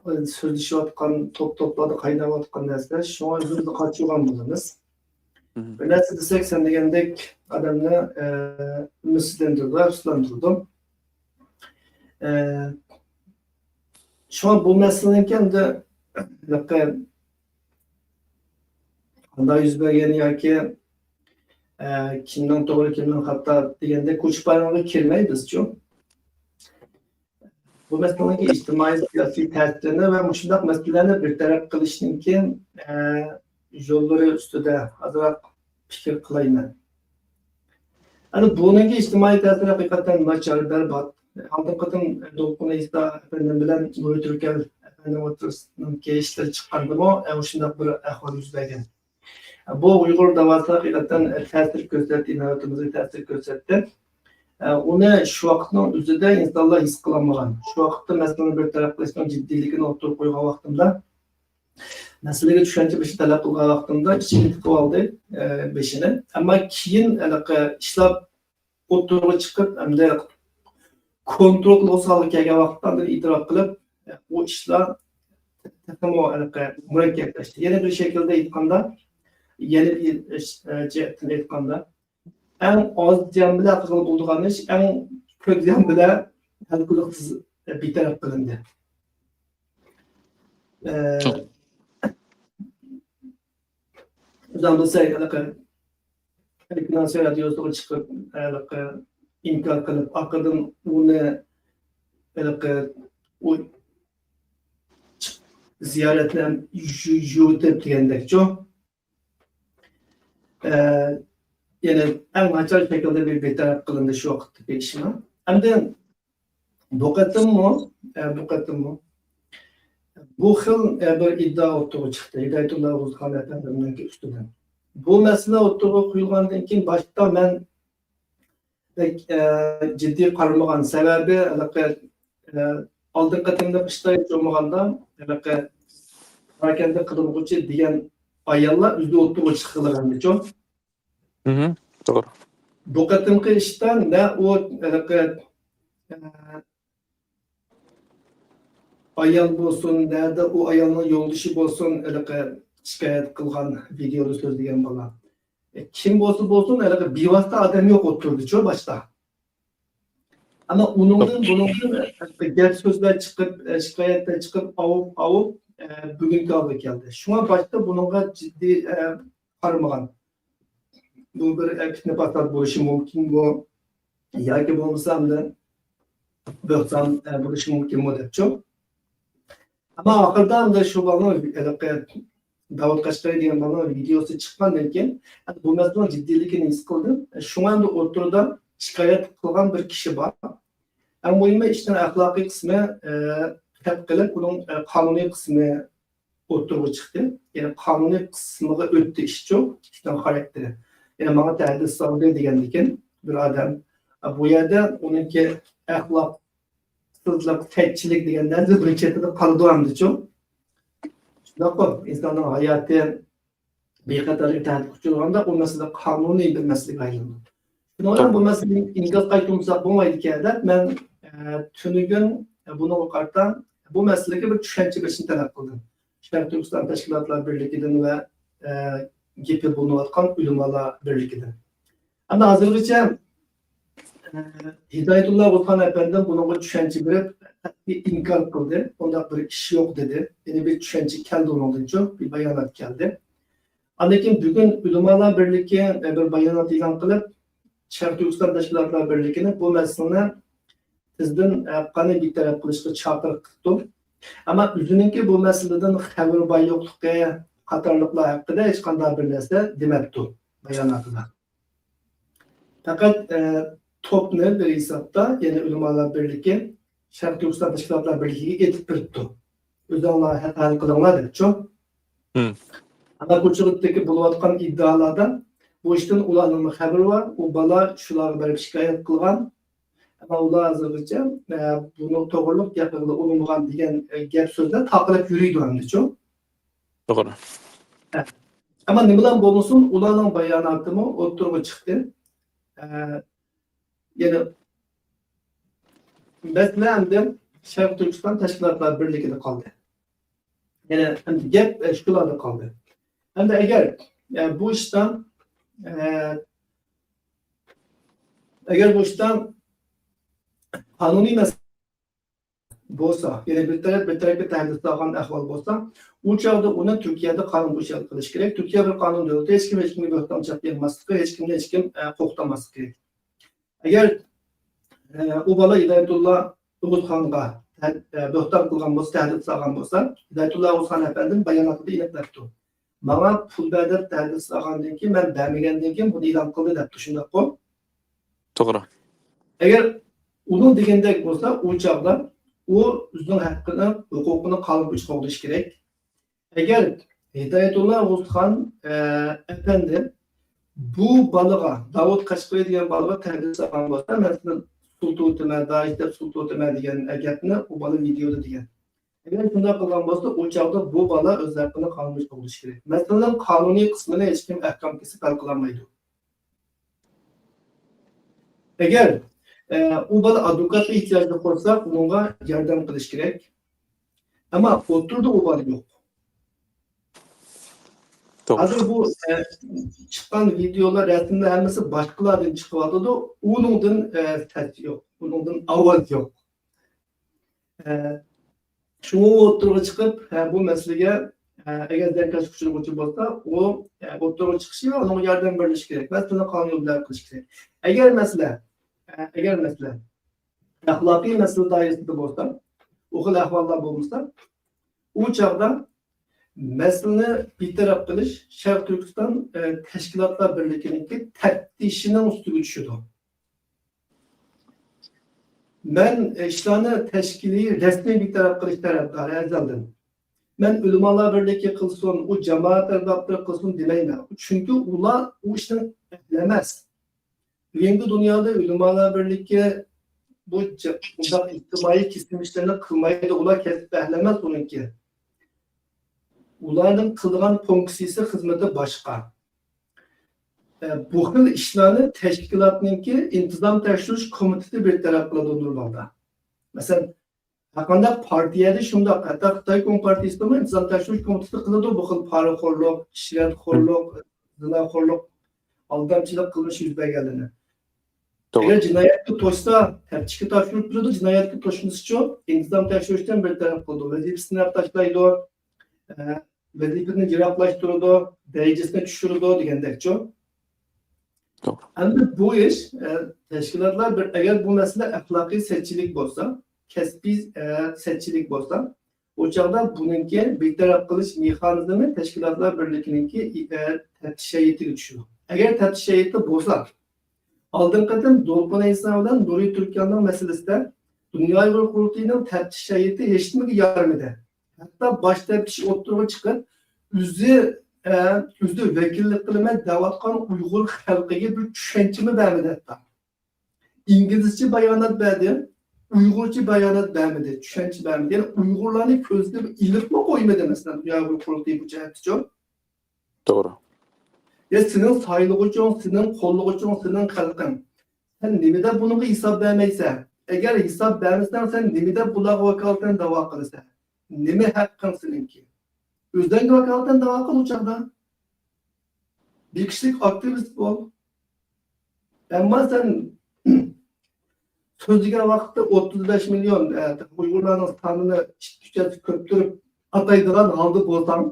سۆزلىشىۋاتقان، توپ-توپلاردا قايناۋاتقان نەرسىلەر، شۇڭا بىز قاچۇرغان بولىمىز. مهم. بىر نەرسە دېسەك، سەن دېگەندەك ئادەمنى ئە، ئۈمىدسىزلەندۈرىدۇ، ئەپسۇسلاندۇرىدۇ. ئە، شۇڭا بۇ مەسىلىنىڭكى ئەمدى ھېلىقى قانداق يۈز بەرگەن ياكى ئە، كىمنىڭ توغرا، كىمنىڭ خاتا دېگەندەك كوچا پايانغا كىرمەيمىزچۇ. بۇ مەسىلىنىڭكى ئىجتىمائىي سىياسىي تەسىرىنى ۋە مۇشۇنداق مەسىلىلەرنى بىر تەرەپ قىلىشنىڭكى ئە، يوللىرى ئۈستىدە ئازراق پىكىر قىلايمەن. ئەنە بۇنىڭكى ئىجتىمائىي تەسىرى ھەقىقەتەن ناچار، بەربات. ئالدىنقى قېتىم دولقۇن ئەيسا ئەپەندىم بىلەن نۇرى تۈركەل ئەپەندىم ئوتتۇرىسىنىڭكى ئىشلىرى چىققاندىمۇ ئە، مۇشۇنداق بىر ئەھۋال يۈز بەرگەن. بۇ ئۇيغۇر داۋاسى ھەقىقەتەن تەسىر كۆرسەتتى، ئىناۋىتىمىزگە تەسىر كۆرسەتتى. ئۇنى شۇ ۋاقىتنىڭ ئۆزىدە ئىنسانلار ھېس قىلالمىغان. شۇ ۋاقىتتا مەسىلىنى بىر تەرەپ قىلىشنىڭ جىددىيلىكىنى ئوتتۇرىغا قويغان ۋاقتىمدا، مەسىلىگە چۈشەنچە بېشى تەلەپ قىلغان ۋاقتىمدا ئىچىگە تىقىپ ئالدى، ئە، بېشىنى. ئەمما كېيىن ھېلىقى ئىشلار ئوتتۇرىغا چىقىپ، ئەمدى كونترول قىلغۇسى ھالغا كەلگەن ۋاقىتتا ئاندىن ئېتىراپ قىلىپ، ئۇ ئىشلار تېخىمۇ ھېلىقى مۇرەككەپلەشتى. يەنە بىر شەكىلدە ئېيتقاندا، يەنە بىر جەھەتتىن ئېيتقاندا، ئەڭ ئاز زىيان بىلەن قىلغىلى بولىدىغان ئىش ئەڭ كۆپ زىيان بىلەن ھەل قىلغۇسىز بىتەرەپ قىلىندى. ئە، توغرا. ئۆزۈڭ بىلسەڭ، ھېلىقى ئەركىن ئاسىيا رادىيوسىغا چىقىپ، ھېلىقى ئىنكار قىلىپ، ئارقىدىن ئۇنى ھېلىقى ئۇ زىيارەتنى يۇ-، يۇتۇپ دېگەندەكچۇ. ئە، يەنى ئەڭ ناچار شەكىلدە بىر بىتەرەپ قىلىندى شۇ ۋاقىتتىكى ئىشنىڭ. ئەمدى بۇ قېتىممۇ، ئە، بۇ قېتىممۇ بۇ خىل، ئە، بىر ئىدىئا ئوتتۇرىغا چىقتى ھىدايەتۇللا ئوغۇزخان ئەپەندىمنىڭكى ئۈستىدىن. بۇ مەسىلە ئوتتۇرىغا قويۇلغاندىن كېيىن باشتا مەن بەك، ئە، جىددىي قارىمىغان. سەۋەبى، ھېلىقى، ئە، ئالدىنقى قېتىملىق ئىشتا ھېچ بولمىغاندا، ھېلىقى پاراكەندە قىلىنغۇچى دېگەن ئاياللار ئۆزى ئوتتۇرىغا چىققىلىغاندىچۇ. مهم. توغرا. بۇ قېتىمقى ئىشتا نە ئۇ ھېلىقى، ئە، ئايال بولسۇن، نەدە ئۇ ئايالنىڭ يولدىشى بولسۇن، ھېلىقى شىكايەت قىلغان، ۋىدېيودا سۆزلىگەن بالا. ئە، كىم بولسا بولسۇن، ھېلىقى بىۋاسىتە ئادەم يوق ئوتتۇرىدىچۇ باشتا. ئەمما ئۇنىڭدىن، بۇنىڭدىن، ئە، گەپ سۆزلەر چىقىپ، ئە، شىكايەتلەر چىقىپ، ئاۋۇپ، ئاۋۇپ، ئە، بۈگۈنكى ھالغا كەلدى. شۇڭا باشتا بۇنىڭغا جىددىي، ئە، قارىمىغان. بۇ بىر، ئە، پىتنە پاسات بولۇشى مۇمكىنمۇ؟ ياكى بولمىسا ئاندىن بۆھتان، ئە، بولۇشى مۇمكىنمۇ دەپچۇ. ئەمما ئاخىرىدا ئەمدى شۇ بالىنىڭ ھېلىقى داۋۇت قەشقەرى دېگەن بالىنىڭ ۋىدېيوسى چىققاندىن كېيىن، بۇ مەسىلىنىڭ جىددىيلىكىنى ھېس قىلدىم. شۇڭا ئەمدى ئوتتۇرىدا شىكايەت قىلغان بىر كىشى بار. ئەڭ مۇھىمى ئىشنىڭ ئەخلاقىي قىسمى، ئە، رەت قىلىپ، ئۇنىڭ، ئە، قانۇنىي قىسمى ئوتتۇرىغا چىقتى. يەنى قانۇنىي قىسمىغا ئۆتتى ئىشچۇ، ئىشنىڭ خاراكتېرى. يەنى ماڭا تەھدىت سالدى دېگەندىكىن بىر ئادەم. بۇ يەردە ئۇنىڭكى ئەخلاقسىزلىق، سەتچىلىك دېگەن نەرسە بىر چېتىدە قالىدۇ ئەمدىچۇ. شۇنداققۇ، ئىنساننىڭ ھاياتى بىخەتەرلىككە تەھدىتكە ئۇچرىغاندا، ئۇ مەسىلە قانۇنىي بىر مەسىلىگە ئايلىنىدۇ. شۇنىڭ بىلەن بۇ مەسىلىگە ئىنكاس قايتۇرمىساق بولمايدىكەن دەپ، مەن، ئە، تۈنۈگۈن، ئە، بۇنىڭغا قارىتا بۇ مەسىلىگە بىر چۈشەنچە بېرىشنى تەلەپ قىلدىم. شەرقىي تۈركىستان تەشكىلاتلار بىرلىكىدىن ۋە، ئە، گېپى بولۇنۇۋاتقان ئۆلىمالار بىرلىكىدىن. ئەمدى ھازىرغىچە، ئە، ھىدايەتۇللا ئوغۇزخان ئەپەندىم بۇنىڭغا چۈشەنچە بېرىپ، قەتئىي ئىنكار قىلدى. بۇنداق بىر ئىش يوق دېدى. يەنى بىر چۈشەنچە كەلدى ئۇنىڭدىنچۇ، بىر بايانات كەلدى. ئاندىن كېيىن بۈگۈن ئۆلىمالار بىرلىكى، ئە، بىر بايانات ئېلان قىلىپ، شەرقىي تۈركىستان تەشكىلاتلار بىرلىكىنى بۇ مەسىلىنى تېزدىن، ئە، قانۇن بىتەرەپ قىلىشقا چاقىرىق قىپتۇ. ئەمما ئۆزىنىڭكى بۇ مەسىلىدىن خەۋىرى بار يوقلۇقى قاتارلىقلار ھەققىدە ھېچقانداق بىر نەرسە دېمەپتۇ باياناتىدا. پەقەت، ئە، توپنى بىر ھېسابتا، يەنى ئۆلىمالار بىرلىكى شەرقىي تۈركىستان تەشكىلاتلار بىرلىكىگە ئېتىپ بېرىپتۇ. ئۆزۈڭلار ھەل قىلىڭلار دەپچۇ. ھىم. ئانا كوچىغىدىكى بولۇۋاتقان ئىدىئالاردا بۇ ئىشتىن ئۇلارنىڭمۇ خەۋىرى بار، ئۇ بالا شۇلارغا بېرىپ شىكايەت قىلغان. ئەمما ئۇلار ھازىرغىچە، ئە، بۇنىڭ توغرىلىق گەپ ئۇرۇنمىغان دېگەن، ئە، گەپ سۆزلەر تارقىلىپ يۈرىدۇ ئەمدىچۇ. توغرا. ئەمما نېمىلا بولمىسۇن، ئۇلارنىڭ باياناتىمۇ ئوتتۇرىغا چىقتى. ئە، يەنى مەسىلە ئەمدى شەرقىي تۈركىستان تەشكىلاتلار بىرلىكىدە قالدى. يەنى ئەمدى گەپ، ئە، شۇلاردا قالدى. ئەمدى ئەگەر، ئە، بۇ ئىشتا، ئە، ئەگەر بۇ ئىشتا قانۇنىي مەسىلە بولسا، يەنى بىر تەرەپ بىر تەرەپكە تەھدىت سالغان ئەھۋال بولسا، ئۇ چاغدا ئۇنى تۈركىيەدە قانۇن بويىچە ھەل قىلىش كېرەك. تۈركىيە بىر قانۇن دۆلىتى، ھېچكىم ھېچكىمگە بۆھتان چاپلىيالماسلىقى، ھېچكىمنى ھېچكىم، ئە، قوغدىماسلىقى كېرەك. ئەگەر، ئە، ئۇ بالا ھىدايەتۇللا ئوغۇزخانغا تە-، ئە، بۆھتان قىلغان بولسا، تەھدىت سالغان بولسا، ھىدايەتۇللا ئوغۇزخان ئەپەندىم باياناتىدا ئېنىق دەپتۇ. ماڭا پۇل بەر دەپ تەھدىت سالغاندىن كېيىن، مەن بەرمىگەندىن كېيىن بۇنى ئېلان قىلدى دەپتۇ، شۇنداققۇ؟ توغرا. ئەگەر ئۇنىڭ دېگىنىدەك بولسا، ئۇ چاغدا ئۇ ئۆزىنىڭ ھەققىنى، ھوقۇقىنى قانۇن بويىچە قوغدىشى كېرەك. ئەگەر ھىدايەتۇللا ئوغۇزخان، ئە، ئەپەندى بۇ بالىغا، داۋۇت قەشقىرى دېگەن بالىغا تەھدىت سالغان بولسا، مەن سېنى سۇلتىۋېتىمەن، دائىش دەپ سۇلتىۋېتىمەن دېگەن گەپنى ئۇ بالا ۋىدېيودا دېگەن. ئەگەر شۇنداق قىلغان بولسا، ئۇ چاغدا بۇ بالا ئۆز ھەققىنى قانۇن بويىچە قوغدىشى كېرەك. مەسىلىنىڭ قانۇنىي قىسمىنى ھېچكىم ئەھكام كېسىپ ھەل قىلالمايدۇ. ئەگەر، ئە، ئۇ بالا ئادۋوكاتقا ئېھتىياجلىق بولسا، ئۇنىڭغا ياردەم قىلىش كېرەك. ئەمما ئوتتۇرىدا ئۇ بالا يوق. توغرا. ھازىر بۇ، ئە، چىققان ۋىدېئولار، رەسىملەر ھەممىسى باشقىلاردىن چىقىۋاتىدۇ. ئۇنىڭدىن، ئە، سەس يوق. ئۇنىڭدىن ئاۋاز يوق. ئە، شۇڭا ئۇ ئوتتۇرىغا چىقىپ، ئە، بۇ مەسىلىگە، ئە، ئەگەر زىيانكەشلىك ئۇچرىغۇچى بولسا، ئۇ، ئە، ئوتتۇرىغا چىقىشى ۋە ئۇنىڭغا ياردەم بېرىلىشى كېرەك. مەسىلىنى قانۇن يولى بىلەن ھەل قىلىش كېرەك. ئەگەر مەسىلە، ئە، ئەگەر مەسىلە ئەخلاقىي مەسىلە دائىرىسىدە بولسا، ئۇ خىل ئەھۋاللار بولمىسا، ئۇ چاغدا مەسىلىنى بىتەرەپ قىلىش شەرقىي تۈركىستان، ئە، تەشكىلاتلار بىرلىكىنىڭكى تەپتىشىنىڭ ئۈستىگە چۈشىدۇ. مەن، ئە، ئىشلارنى تەشكىلىي رەسمىي بىتەرەپ قىلىش تەرەپدارى ئەزەلدىن. مەن ئۆلىمالار بىرلىكى قىلسۇن، ئۇ جامائەت ئەربابلىرى قىلسۇن دېمەيمەن. چۈنكى ئۇلار ئۇ ئىشنىڭ ئەھلى ئەمەس. بۈگۈنكى دۇنيادا ئۆلىمالار بىرلىكى بۇ جا-، بۇنداق ئىجتىمائىي كېسىم ئىشلىرىنى قىلمايدۇ، ئۇلار كەسىپ ئەھلى ئەمەس ئۇنىڭكى. ئۇلارنىڭ قىلىدىغان فۇنكسىيىسى، خىزمىتى باشقا. ئە، بۇ خىل ئىشلارنى تەشكىلاتنىڭكى ئىنتىزام تەكشۈرۈش كومىتېتى بىر تەرەپ قىلىدۇ نورمالدا. مەسىلەن، ھەرقانداق پارتىيەدە شۇنداق، ھەتتا خىتاي كومپارتىيىسىدىمۇ ئىنتىزام تەكشۈرۈش كومىتېتى قىلىدۇ بۇ خىل پارىخورلۇق، ئىشرەتخورلۇق، زىناخورلۇق، ئالدامچىلىق قىلمىشى يۈز بەرگەنلىرىنى. توغرا. ئەگەر جىنايەتكە توشسا، تەپتىشكە تاپشۇرۇپ بېرىدۇ، جىنايەتكە توشمىسىچۇ، ئىنتىزام تەكشۈرۈشتىن بىر تەرەپ قىلىدۇ، ۋەزىپىسىنى ئەپ تاشلايدۇ، ئە، ۋەزىپىدىن يىراقلاشتۇرىدۇ، دەرىجىسىنى چۈشۈرىدۇ دېگەندەكچۇ. توغرا. ئەمدى بۇ ئىش، ئە، تەشكىلاتلار بىر، ئەگەر بۇ مەسىلە ئەخلاقىي سەتچىلىك بولسا، كەسپىي، ئە، سەتچىلىك بولسا، ئۇ چاغدا بۇنىڭكى بىر تەرەپ قىلىش مېخانىزمى تەشكىلاتلار بىرلىكىنىڭكى، ئە، تەپتىش ھەيئىتىگە چۈشىدۇ. ئەگەر تەپتىش ھەيئىتى بولسا، ئالدىنقى قېتىم دولقۇن ئەيسا بىلەن نۇرى تۈركەننىڭ مەسىلىسىدە دۇنيا ئۇيغۇر قۇرۇلتىيىنىڭ تەپتىش ھەيئىتى ھېچنېمىگە يارىمىدى. ھەتتا باش تەپتىش ئوتتۇرىغا چىقىپ، ئۆزى، ئە، ئۆزى ۋەكىللىك قىلىمەن دەۋاتقان ئۇيغۇر خەلقىگە بىر چۈشەنچىمۇ بەرمىدى ھەتتا. ئىنگلىزچە بايانات بەردى، ئۇيغۇرچە بايانات بەرمىدى، چۈشەنچە بەرمىدى. يەنى ئۇيغۇرلارنى كۆزىتىپ ئېلىپمۇ قويمىدى، مەسىلەن، دۇنيا ئۇيغۇر قۇرۇلتىيى بۇ جەھەتتىچۇ. توغرا. يا سېنىڭ سايلىغۇچۇڭ، سېنىڭ قوللىغۇچۇڭ، سېنىڭ خەلقىڭ. سەن نېمە دەپ بۇنىڭغا ھېساب بەرمەيسەن؟ ئەگەر ھېساب بەرمىسەڭ، سەن نېمە دەپ بۇلارغا ۋاكالىتەن داۋا قىلىسەن؟ نېمە ھەققىڭ سېنىڭكى؟ ئۆزلەرگە ۋاكالىتەن داۋا قىل ئۇ چاغدا. بىر كىشىلىك ئاكتىۋىست بول. ئەمما سەن سۆزلىگەن ۋاقىتتا ئوتتۇز بەش مىليون، ئە، ئۇيغۇرلارنىڭ سانىنى ئىككى ئۈچ ھەسسە كۆپتۈرۈپ ئاتايدىغان ھالدا بولساڭ،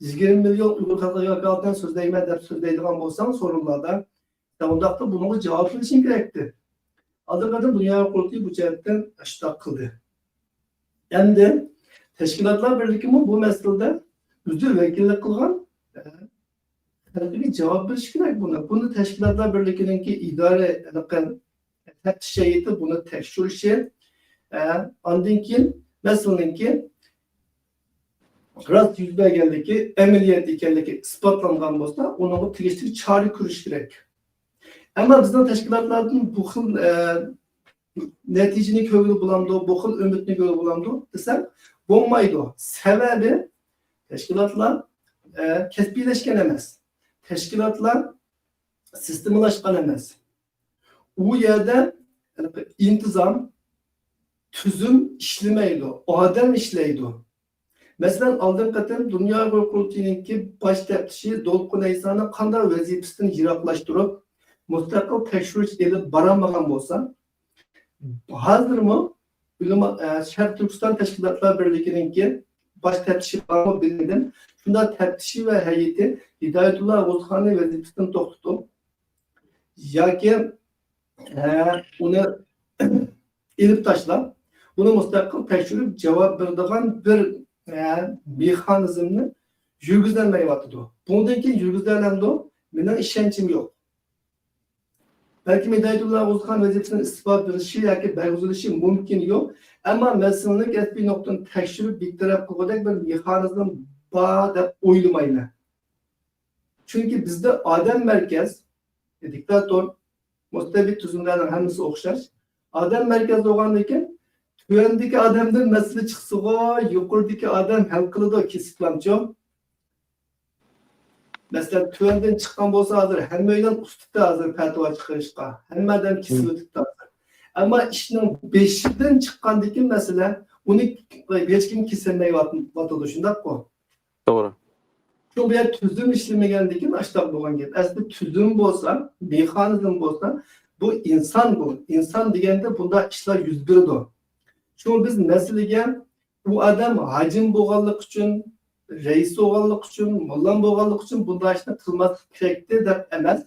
يىگىرمە مىليون ئۇيغۇر خەلقىگە ۋاكالىتەن سۆزلەيمەن دەپ سۆزلەيدىغان بولساڭ سورۇنلاردا، ئۇنداقتا بۇنىڭغا جاۋاب بېرىشىڭ كېرەكتى. ئالدىنقىدىن دۇنيا قۇرۇلتىيى بۇ جەھەتتىن ئاشۇنداق قىلدى. ئەمدى تەشكىلاتلار بىرلىكىمۇ بۇ مەسىلىدە ئۆزى ۋەكىللىك قىلغان، ئە، خەلقىگە جاۋاب بېرىشى كېرەك بۇنى. بۇنى تەشكىلاتلار بىرلىكىنىڭكى ئىدارە، ھېلىقى تەپتىش ھەيئىتى بۇنى تەكشۈرۈشى، ئە، ئاندىن كېيىن مەسىلىنىڭكى راست يۈز بەرگەنلىكى، ئەمەلىيەت ئىكەنلىكى ئىسپاتلانغان بولسا، ئۇنىڭغا تېگىشلىك چارە كۆرۈش كېرەك. ئەمما بىزنىڭ تەشكىلاتلاردىن بۇ خىل، ئە، نەتىجىنى كۆرگىلى بولامدۇ، بۇ خىل ئۈمىدنى كۆرگىلى بولامدۇ دېسەم، بولمايدۇ. سەۋەبى، تەشكىلاتلار، ئە، كەسپىيلەشكەن ئەمەس. تەشكىلاتلار سىستېمىلاشقان ئەمەس. ئۇ يەردە، ئە، ئىنتىزام، تۈزۈم ئىشلىمەيدۇ، ئادەم ئىشلەيدۇ. مەسىلەن، ئالدىنقى قېتىم دۇنيا ئۇيغۇر قۇرۇلتىيىنىڭكى باش تەپتىشى دولقۇن ئەيسانى قانداق ۋەزىپىسىدىن يىراقلاشتۇرۇپ، مۇستەقىل تەكشۈرۈش ئېلىپ بارالمىغان بولسا، ھازىرمۇ ئۆلىما-، ئە، شەرقىي تۈركىستان تەشكىلاتلار بىرلىكىنىڭكى باش تەپتىشى بارمۇ بىلمىدىم. شۇنداق تەپتىشى ۋە ھەيئىتى ھىدايەتۇللا ئوغۇزخاننى ۋەزىپىسىدىن توختىتىپ ياكى، ئە، ئۇنى ئېلىپ تاشلاپ، بۇنى مۇستەقىل تەكشۈرۈپ جاۋاب بېرىدىغان بىر، ئە، مېخانىزمنى يۈرگۈزەلمەيۋاتىدۇ. بۇندىن كېيىن يۈرگۈزەلەمدۇ؟ مېنىڭ ئىشەنچىم يوق. بەلكىم ھىدايەتۇللا ئوغۇزخان ۋەزىپىسىدىن ئىستېپا بېرىشى ياكى بەرگۈزىلىشى مۇمكىن يوق. ئەمما مەسىلىنى كەسپىي نۇقتىدىن تەكشۈرۈپ بىتەرەپ قىلغۇدەك بىر مېخانىزم بار دەپ ئويلىمايمەن. چۈنكى بىزدە ئادەم مەركەز، دىكتاتور، مۇستەبىت تۈزۈملەرنىڭ ھەممىسى ئوخشاش. ئادەم مەركەز بولغاندىكىن، تۆۋەندىكى ئادەمدىن مەسىلە چىقسىغۇ، يۇقىرىدىكى ئادەم ھەل قىلىدۇ، كېسىپلامچۇ. مەسىلەن، تۆۋەندىن چىققان بولسا ھازىر ھەممەيلەن ئۇستىدا ھازىر پەتىۋا چىقىرىشقا. ھەممە ئادەم كېسىلىۋېتىپتۇ ھازىر. ئەمما ئىشنىڭ بېشىدىن چىققاندىكىن مەسىلە، ئۇنى ھېچكىم كېسەلمەيۋاتىدۇ، شۇنداققۇ؟ توغرا. شۇ بۇ يەر تۈزۈم ئىشلىمىگەندىكىن ئاشتاق بولغان گەپ. ئەسلى تۈزۈم بولسا، مېخانىزم بولسا، بۇ ئىنسان بۇ. ئىنسان دېگەندە بۇنداق ئىشلار يۈز بېرىدۇ. شۇڭا بىز مەسىلىگە ئۇ ئادەم ھاجىم بولغانلىقى ئۈچۈن، رەئىس بولغانلىقى ئۈچۈن، موللام بولغانلىقى ئۈچۈن بۇنداق ئىشنى قىلماسلىق كېرەكتى دەپ ئەمەس.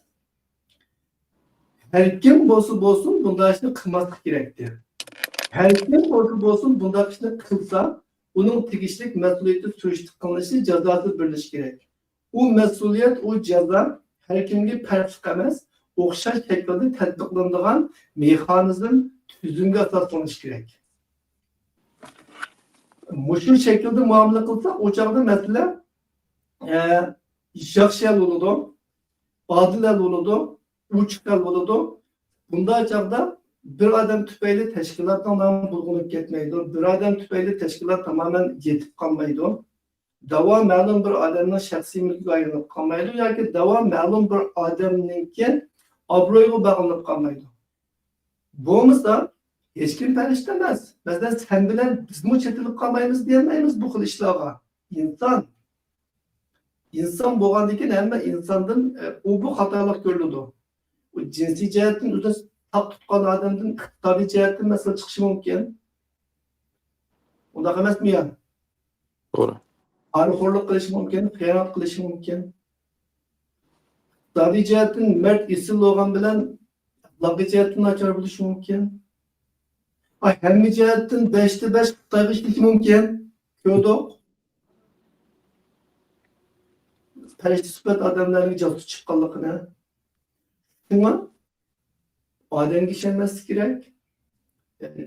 ھەر كىم بولسا بولسۇن، بۇنداق ئىشنى قىلماسلىق كېرەكتى. ھەر كىم بولسا بولسۇن، بۇنداق ئىشنى قىلسا، ئۇنىڭ تېگىشلىك مەسئۇلىيىتى سۈرۈشتە قىلىنىشى، جازاسى بېرىلىشى كېرەك. ئۇ مەسئۇلىيەت، ئۇ جازا ھەر كىمگە پەرقلىق ئەمەس، ئوخشاش شەكىلدە تەتبىقلىنىدىغان مېخانىزم، تۈزۈمگە ئاساسلىنىشى كېرەك. مۇشۇ شەكىلدە مۇئامىلە قىلساق، ئۇ چاغدا مەسىلە، ئە، ياخشى ھەل بولىدۇ. ئادىل ھەل بولىدۇ، ئوچۇق ھەل بولىدۇ. بۇنداق چاغدا بىر ئادەم تۈپەيلى تەشكىلاتنىڭ نامى بۇلغىنىپ كەتمەيدۇ. بىر ئادەم تۈپەيلى تەشكىلات تامامەن يېتىپ قالمايدۇ. داۋا مەلۇم بىر ئادەمنىڭ شەخسىي مۈلكىگە ئايلىنىپ قالمايدۇ ياكى داۋا مەلۇم بىر ئادەمنىڭكى ئابرۇيىغا باغلىنىپ قالمايدۇ. بولمىسا، ھېچكىم پەرىشتە ئەمەس. مەسىلەن، سەن بىلەن بىزمۇ چېتىلىپ قالمايمىز دېيەلمەيمىز بۇ خىل ئىشلارغا. ئىنسان ئىنسان بولغاندىكىن ھەممە ئىنساندىن، ئە، ئۇ بۇ خاتالىق كۆرۈلىدۇ. ئۇ جىنسىي جەھەتتىن ئۆزىنى ساق تۇتقان ئادەمدىن ئىقتىسادىي جەھەتتىن مەسىلە چىقىشى مۇمكىن. ئۇنداق ئەمەسمۇ يا؟ توغرا. پارىخورلۇق قىلىشى مۇمكىن، خىيانەت قىلىشى مۇمكىن. ئىقتىسادىي جەھەتتىن مەرد ئېسىل بولغان بىلەن ئەخلاقىي جەھەتتىن ناچار بولۇشى مۇمكىن. ئاي، ھەممە جەھەتتىن بەشتە بەش خىتايغا ئىشلىشى مۇمكىن. كۆردۇق. پەرىشتە سۈپەت ئادەملەرنىڭ جاسۇس چىققانلىقىنى. شۇڭا ئادەمگە ئىشەنمەسلىك كېرەك.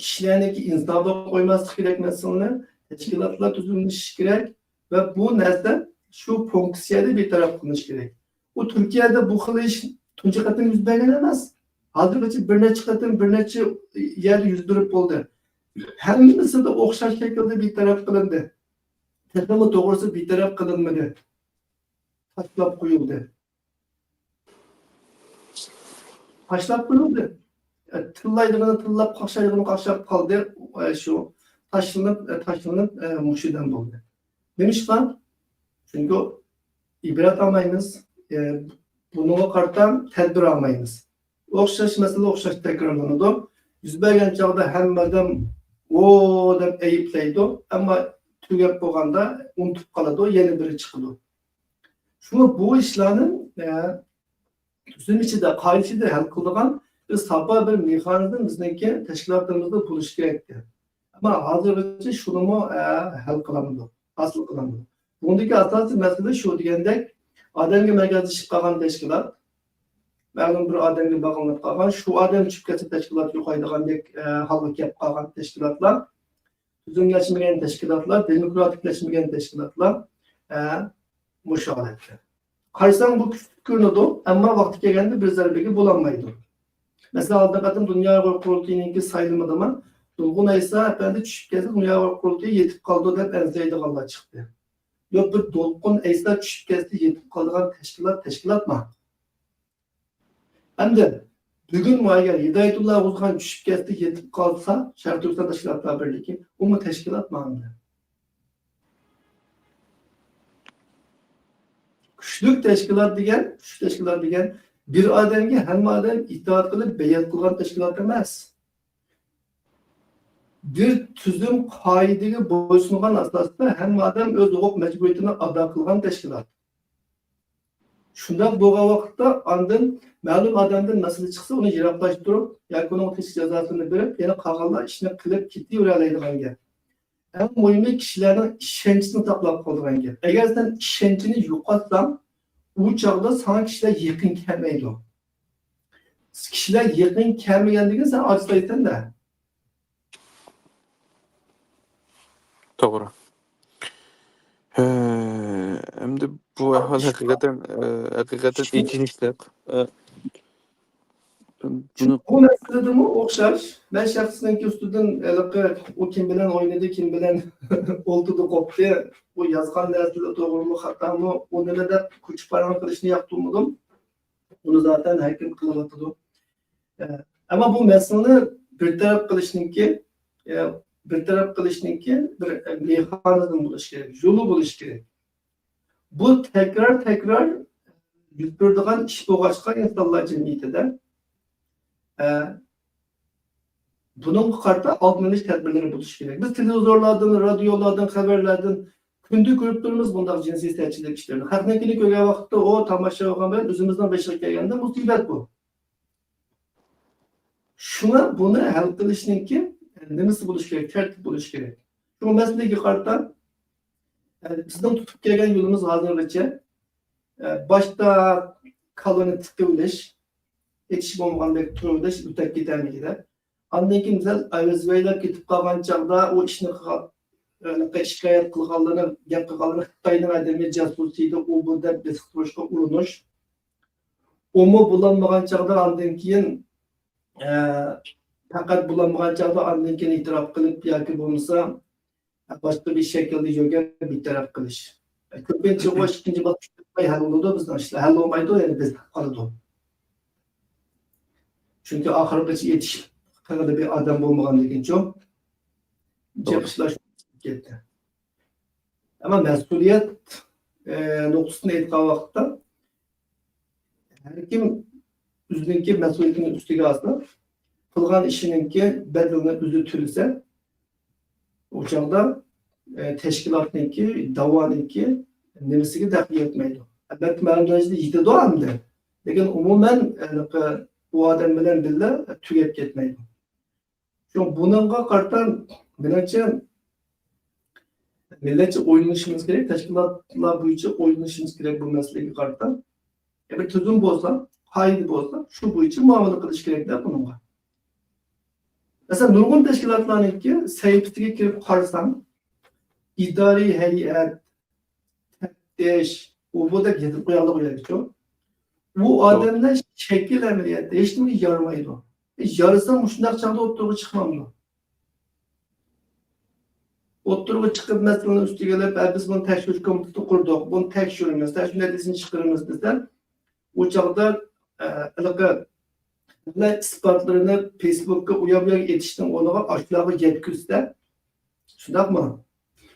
كىشىلەرنىڭكى ئىنسابىغا قويماسلىق كېرەك مەسىلىنى. تەشكىلاتلار تۈزۈملىشىشى كېرەك ۋە بۇ نەرسە شۇ فۇنكسىيەدە بىر تەرەپ قىلىنىشى كېرەك. ئۇ تۈركىيەدە بۇ خىل ئىش تۇنجى قېتىم يۈز بەرگەن ئەمەس. ھازىرغىچە بىر نەچچە قېتىم، بىر نەچچە يەردە يۈز بېرىپ بولدى. ھەممىسىدە ئوخشاش شەكىلدە بىر تەرەپ قىلىندى. تېخىمۇ توغرىسى بىر تەرەپ قىلىنمىدى. تاشلاپ قويۇلدى. تاشلاپ قويۇلدى. ئە، تىللايدىغىنى تىللاپ، قاقشايدىغىنى قاقشاپ قالدى. ئە، شۇ تاشلىنىپ، ئە، تاشلىنىپ، ئە، مۇشۇ دەم بولدى. نېمىشقا؟ چۈنكى ئىبرەت ئالمايمىز. ئە، بۇنىڭغا قارىتا تەدبىر ئالمايمىز. ئوخشاش مەسىلە ئوخشاش تەكرارلىنىدۇ. يۈز بەرگەن چاغدا ھەممە ئادەم «ۋو» دەپ ئەيىبلەيدۇ. ئەمما تۈگەپ بولغاندا ئۇنتۇپ قالىدۇ، يەنە بىرى چىقىدۇ. شۇڭا بۇ ئىشلارنى، ئە، تۈزۈم ئىچىدە، قائىدە ئىچىدە ھەل قىلىدىغان بىر ساپا بىر مېخانىزم بىزنىڭكى تەشكىلاتلىرىمىزدا بولۇشى كېرەكتى. ئەمما ھازىرغىچە شۇنىمۇ، ئە، ھەل قىلالمىدۇق، ھاسىل قىلالمىدۇق. بۇندىكى ئاساسىي مەسىلە شۇ دېگەندەك، ئادەمگە مەركەزلىشىپ قالغان تەشكىلات، مەلۇم بىر ئادەمگە باغلىنىپ قالغان، شۇ ئادەم چۈشۈپ كەتسە تەشكىلات يوقايدىغاندەك، ئە، ھالغا كېلىپ قالغان تەشكىلاتلار، تۈزۈملەشمىگەن تەشكىلاتلار، دېموكراتىكلەشمىگەن تەشكىلاتلار، ئە، مۇشۇ ھالەتتە. قارىساڭ بۇ كۈچلۈك كۆرۈنىدۇ، ئەمما ۋاقتى كەلگەندە بىر زەربىگە بولالمايدۇ. مەسىلەن، ئالدىنقى قېتىم دۇنيا ئۇيغۇر قۇرۇلتىيىنىڭكى سايلىمىدىمۇ نۇرغۇن ئەيسا ئەپەندى چۈشۈپ كەتسە، دۇنيا ئۇيغۇر قۇرۇلتىيى يېتىپ قالىدۇ دەپ ئەنسىرەيدىغانلار چىقتى. يوق، بىر دولقۇن ئەيسا چۈشۈپ كەتسە يېتىپ قالىدىغان تەشكىلات تەشكىلاتمۇ؟ ئەمدى بۈگۈنمۇ ئەگەر ھىدايەتۇللا ئوغۇزخان چۈشۈپ كەتسە، يېتىپ قالسا، شەرقىي تۈركىستان تەشكىلاتلار بىرلىكى، ئۇمۇ تەشكىلاتمۇ ئەمدى؟ كۈچلۈك تەشكىلات دېگەن، كۈچلۈك تەشكىلات دېگەن بىر ئادەمگە ھەممە ئادەم ئىتائەت قىلىپ بەيئەت قىلغان تەشكىلات ئەمەس. بىر تۈزۈم قائىدىگە بويسۇنغان ئاساستا ھەممە ئادەم ئۆز ھوقۇق مەجبۇرىيىتىنى ئادا قىلغان تەشكىلات. شۇنداق بولغان ۋاقىتتا ئاندىن مەلۇم ئادەمدىن مەسىلە چىقسا، ئۇنى يىراقلاشتۇرۇپ ياكى ئۇنىڭغا تېگىشلىك جازاسىنى بېرىپ، يەنە قالغانلار ئىشىنى قىلىپ كېتىۋېرەلەيدىغان گەپ. ئەڭ مۇھىمى كىشىلەرنىڭ ئىشەنچىنى ساقلاپ قالىدىغان گەپ. ئەگەر سەن ئىشەنچىنى يوقاتساڭ، ئۇ چاغدا ساڭا كىشىلەر يېقىن كەلمەيدۇ. كىشىلەر يېقىن كەلمىگەندىن كېيىن سەن ئاجىزلايسەن-دە. توغرا. ھە، ئەمدى بۇ ئەھۋال ھەقىقەتەن، ئە، ھەقىقەتەن ئېچىنىشلىق. ئە، بۇنى بۇ مەسىلىدىمۇ ئوخشاش. مەن شەخسنىڭكى ئۈستىدىن ھېلىقى ئۇ كىم بىلەن ئوينىدى، كىم بىلەن ئولتۇردى، قوپتى، ئۇ يازغان نەرسىلەر توغرىمۇ، خاتامۇ، ئۇنى دەپ كۆچۈپ پاراڭ قىلىشنى ياقتۇرمىدىم. ئۇنى زاتەن ھەر كىم قىلىۋاتىدۇ. ئەمما بۇ مەسىلىنى بىر تەرەپ قىلىشنىڭكى، بىر تەرەپ قىلىشنىڭكى بىر مېخانىزم بولۇشى كېرەك، يولى بولۇشى كېرەك. بۇ تەكرار، تەكرار يۈز بېرىدىغان ئىش بولغاچقا ئىنسانلار جەمئىيىتىدە، بۇنىڭغا قارىتا ئالدىنى ئېلىش تەدبىرلىرى بولۇشى كېرەك. بىز تېلېۋىزورلاردىن، رادىيولاردىن، خەۋەرلەردىن كۈندە كۆرۈپ تۇرىمىز بۇنداق جىنسىي ئىستەكچىلىك ئىشلىرىنى. خەقنىڭكىنى كۆرگەن ۋاقىتتا ئۇ تاماشا بولغان بىلەن ئۆزىمىزنىڭ بېشىغا كەلگەندە مۇسىبەت بۇ. شۇڭا بۇنى ھەل قىلىشنىڭكى نېمىسى بولۇشى كېرەك، تەرتىپ بولۇشى كېرەك. شۇ مەسىلىگە قارىتا، بىزنىڭ تۇتۇپ كەلگەن يولىمىز ھازىرغىچە، باشتا كالىنى تىقىۋېلىش، ئېتىش بولمىغاندەك تۇرۇۋېلىش، ئۆتەپ كېتەلمىگىدە. ئاندىن كېيىن سەل ئەۋزىۋەيلەپ كېتىپ قالغان چاغدا ئۇ ئىشنى قىلغان، شىكايەت قىلغانلىرىنى، گەپ قىلغانلىرىنى خىتاينىڭ ئادىمى جاسۇسىيدى، ئۇ بۇ دەپ بېسىقتۇرۇشقا ئۇرۇنۇش. ئۇمۇ بولالمىغان چاغدا ئاندىن كېيىن، ئە، پەقەت بولالمىغان چاغدا ئاندىن كېيىن ئېتىراپ قىلىپ ياكى بولمىسا باشقا بىر شەكىلدە يۆگەپ بىر تەرەپ قىلىش. كۆپىنچە ئۇ ئىككىنچى باسقۇچتا ھەل بولىدۇ بىزنىڭ ئىشلار. ھەل بولمايدۇ، يەنە بېسىپ قالىدۇ. چۈنكى ئاخىرغىچە يېتىش قىلغىلى بىر ئادەم بولمىغاندىكىنچۇ. جىق ئىشلار شۇ كەتتى. ئەمما مەسئۇلىيەت، ئە، نۇقتىسىدىن ئېيتقان ۋاقىتتا، ھەر كىم ئۆزىنىڭكى مەسئۇلىيىتىنى ئۈستىگە ئالسا، قىلغان ئىشىنىڭكى بەدىلىنى ئۆزى تۆلىسە، ئۇ چاغدا، ئە، تەشكىلاتنىڭكى، داۋانىڭكى نېمىسىگە دەخلى يەتمەيدۇ. ئەلۋەتتە، مەلۇم دەرىجىدە يېتىدۇ ئەمدى. لېكىن ئومۇمەن، ئە، ئۇ ئادەم بىلەن بىللە تۈگەپ كەتمەيدۇ. شۇڭا بۇنىڭغا قارىتا، مېنىڭچە، مىللەتچە ئويلىنىشىمىز كېرەك، تەشكىلاتلار بويىچە ئويلىنىشىمىز كېرەك بۇ مەسىلىگە قارىتا. بىر تۈزۈم بولسا، قائىدە بولسا، شۇ بويىچە مۇئامىلە قىلىش كېرەك-دە بۇنىڭغا. مەسىلەن، نۇرغۇن تەشكىلاتلارنىڭكى سەھىپىسىگە كىرىپ قارىسام، ئىدارىي ھەيئەت، تەپتىش، ئۇ بۇ دەپ يېزىپ قويغانلىقى يەرگىچۇ. بۇ ئادەملەر شەكىل ئەمەلىيەتتە ھېچنېمىگە يارىمايدۇ. يارىسا مۇشۇنداق چاغدا ئوتتۇرىغا چىقمامدۇ؟ ئوتتۇرىغا چىقىپ مەسىلىنى ئۈستىگە ئېلىپ، ھە، بىز بۇنى تەكشۈرۈش كومىتېتى قۇردۇق، بۇنى تەكشۈرىمىز، تەكشۈرۈش نەتىجىسىنى چىقىرىمىز دېسە، ئۇ چاغدا، ئە، ھېلىقى ئىسپاتلىرىنى فېيسبۇكقا ئۇ ياق بۇ ياققا ئېتىشنىڭ ئورنىغا ئاشۇلارغا يەتكۈزسە، شۇنداقمۇ؟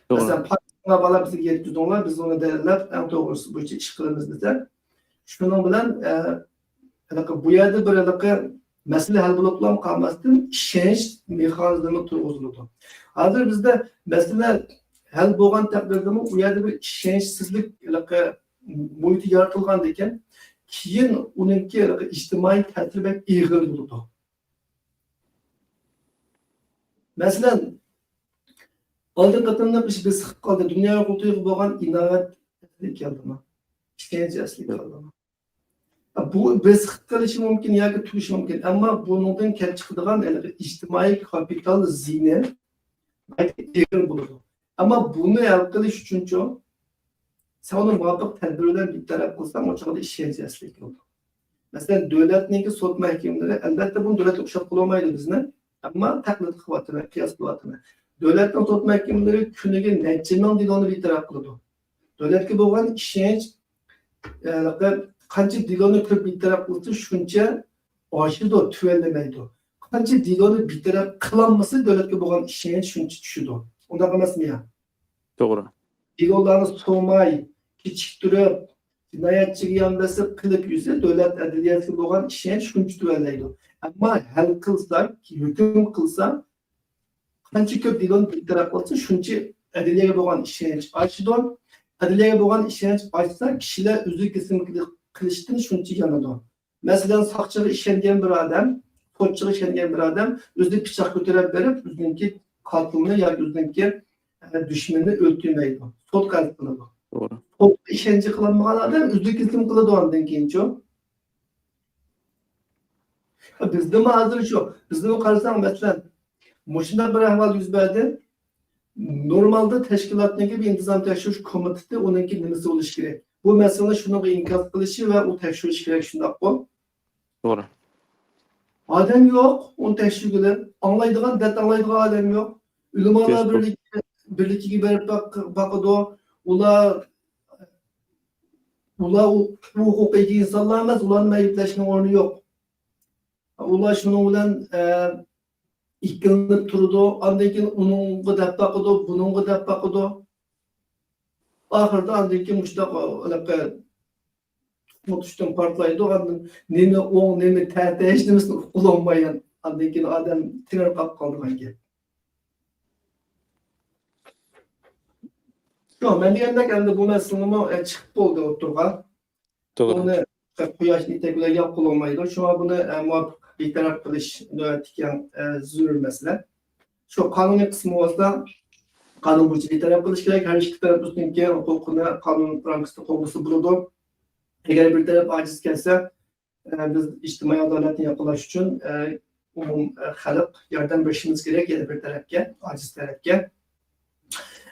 توغرا. مەسىلەن، پاكىستانغا بالا بىزگە يەتكۈزۈڭلار، بىز ئۇنى دەلىللەپ، ئەڭ توغرىسى بويىچە ئىش قىلىمىز دېسە، شۇنىڭ بىلەن، ئە، ھېلىقى بۇ يەردە بىر ھېلىقى مەسىلە ھەل بولۇپلا قالماستىن، ئىشەنچ مېخانىزمى تۇرغۇزۇلىدۇ. ھازىر بىزدە مەسىلە ھەل بولغان تەقدىردىمۇ، ئۇ يەردە بىر ئىشەنچسىزلىك ھېلىقى مۇھىتى يارىتىلغاندىكىن، كېيىن ئۇنىڭكى ئىجتىمائىي تەسىرى بەك ئېغىر بولىدۇ. مەسىلەن، ئالدىنقى قېتىملىق ئىش بېسىقىپ قالدى. دۇنيا ھوقۇقىغا بولغان ئىناۋەت ئەسلىگە كەلدىمۇ؟ ئىشەنچ ئەسلىگە كەلدىمۇ؟ بۇ بېسىقىپ قېلىشى مۇمكىن ياكى تۈگىشى مۇمكىن، ئەمما بۇنىڭدىن كېلىپ چىقىدىغان ھېلىقى ئىجتىمائىي كاپىتال زىيىنى بەك ئېغىر بولىدۇ. ئەمما بۇنى ھەل قىلىش ئۈچۈنچۇ، سەن ئۇنى مۇۋاپىق تەدبىر بىلەن بىر تەرەپ قىلساڭ، ئۇ چاغدا ئىشەنچ ئەسلىگە كېلىدۇ. مەسىلەن، دۆلەتنىڭكى سوت مەھكىمىلىرى، ئەلۋەتتە، بۇنى دۆلەتكە ئوخشاپ قىلالمايدۇ بىزنى، ئەمما تەقلىد قىلىۋاتىمەن، قىياس قىلىۋاتىمەن. دۆلەتنىڭ سوت مەھكىمىلىرى كۈنىگە نەچچە مىڭ دېلونى بىر تەرەپ قىلىدۇ. دۆلەتكە بولغان ئىشەنچ، ئە، قانچە دېلونى كۆپ بىر تەرەپ قىلسا، شۇنچە ئاشىدۇ، تۆۋەنلىمەيدۇ. قانچە دېلونى بىر تەرەپ قىلالمىسا، دۆلەتكە بولغان ئىشەنچ شۇنچە چۈشىدۇ. ئۇنداق ئەمەسمۇ يا؟ توغرا. دېلولارنى سوماي، كېچىكتۈرۈپ، جىنايەتچىگە يان بېسىپ قىلىپ يۈرسە، دۆلەت ئەدلىيەسىگە بولغان ئىشەنچ شۇنچە تۆۋەنلەيدۇ. ئەمما ھەل قىلسا، ھۆكۈم قىلسا، قانچە كۆپ دېلونى بىر تەرەپ قىلسا، شۇنچە ئەدلىيەگە بولغان ئىشەنچ ئاشىدۇ. ئەدلىيەگە بولغان ئىشەنچ ئاشسا، كىشىلەر ئۆزى كېسىم قىلىشتىن شۇنچە يانىدۇ. مەسىلەن، ساقچىغا ئىشەنگەن بىر ئادەم، سوتچىغا ئىشەنگەن بىر ئادەم ئۆزى پىچاق كۆتۈرۈپ بېرىپ، ئۆزىنىڭكى قاتىلىنى ياكى ئۆزىنىڭكى، ئە، دۈشمىنىنى ئۆلتۈرمەيدۇ. سوتقا ئەرز قىلىدۇ. توغرا. سوتقا ئىشەنچ قىلالمىغان ئادەم ئۆزى كېسىم قىلىدۇ ئاندىن كېيىنچۇ. بىزدىمۇ ھازىر شۇ. بىزدىمۇ قارىساڭ، مەسىلەن، مۇشۇنداق بىر ئەھۋال يۈز بەردى. نورمالدا تەشكىلاتنىڭكى بىر ئىنتىزام تەكشۈرۈش كومىتېتى، ئۇنىڭكى نېمىسى بولۇشى كېرەك؟ بۇ مەسىلىنى شۇنىڭغا ئىنكاس قىلىشى ۋە ئۇ تەكشۈرۈشى كېرەك، شۇنداققۇ؟ توغرا. ئادەم يوق، ئۇنى تەكشۈرگىلى. ئاڭلايدىغان، دەرد ئاڭلايدىغان ئادەم يوق. ئۆلىمالار بىرلىكى، بىرلىكىگە بېرىپ باق-، باقىدۇ. ئۇلار، ئۇلار ئۇ، ئۇ ھوقۇق ئىگە ئىنسانلار ئەمەس، ئۇلارنى مەيىبلەشنىڭ ئورنى يوق. ئۇلار شۇنىڭ بىلەن، ئە، ئىككىلىنىپ تۇرىدۇ، ئاندىن كېيىن ئۇنىڭغا دەپ باقىدۇ، بۇنىڭغا دەپ باقىدۇ. ئاخىرىدا ئاندىن كېيىن مۇشۇنداق، ھېلىقى تۇخۇمى تۇشتىن پارتلايدۇ، ئاندىن نېمە ئوڭ، نېمە تەتە، ھېچ نېمىسىنى ئۇققىلى بولماي، ئاندىن كېيىن ئادەم تېڭىرقاپ قالىدىغان گەپ. شۇ، مەن دېگەندەك، ئەمدى بۇ مەسىلىمۇ، ئە، چىقىپ بولدى ئوتتۇرىغا. توغرا. ئۇنى قۇياشنى يېتەكلەپ ياققىلى بولمايدۇ. شۇڭا بۇنى، ئە، مۇۋاپىق بىر تەرەپ قىلىش نۆۋەتتىكى ئەڭ، ئە، زۆرۈر مەسىلە. شۇ قانۇنىي قىسمى بولسا، قانۇن بويىچە بىر تەرەپ قىلىش كېرەك. ھەر ئىككى تەرەپ ئۆزىنىڭكى ھوقۇقىنى قانۇن رامكىسىدا قوغدىسا بولىدۇ. ئەگەر بىر تەرەپ ئاجىز كەلسە، ئە، بىز ئىجتىمائىي ئادالەتنى ياقىلاش ئۈچۈن، ئە، ئومۇم، ئە، خەلق ياردەم بېرىشىمىز كېرەك يەنە بىر تەرەپكە، ئاجىز تەرەپكە.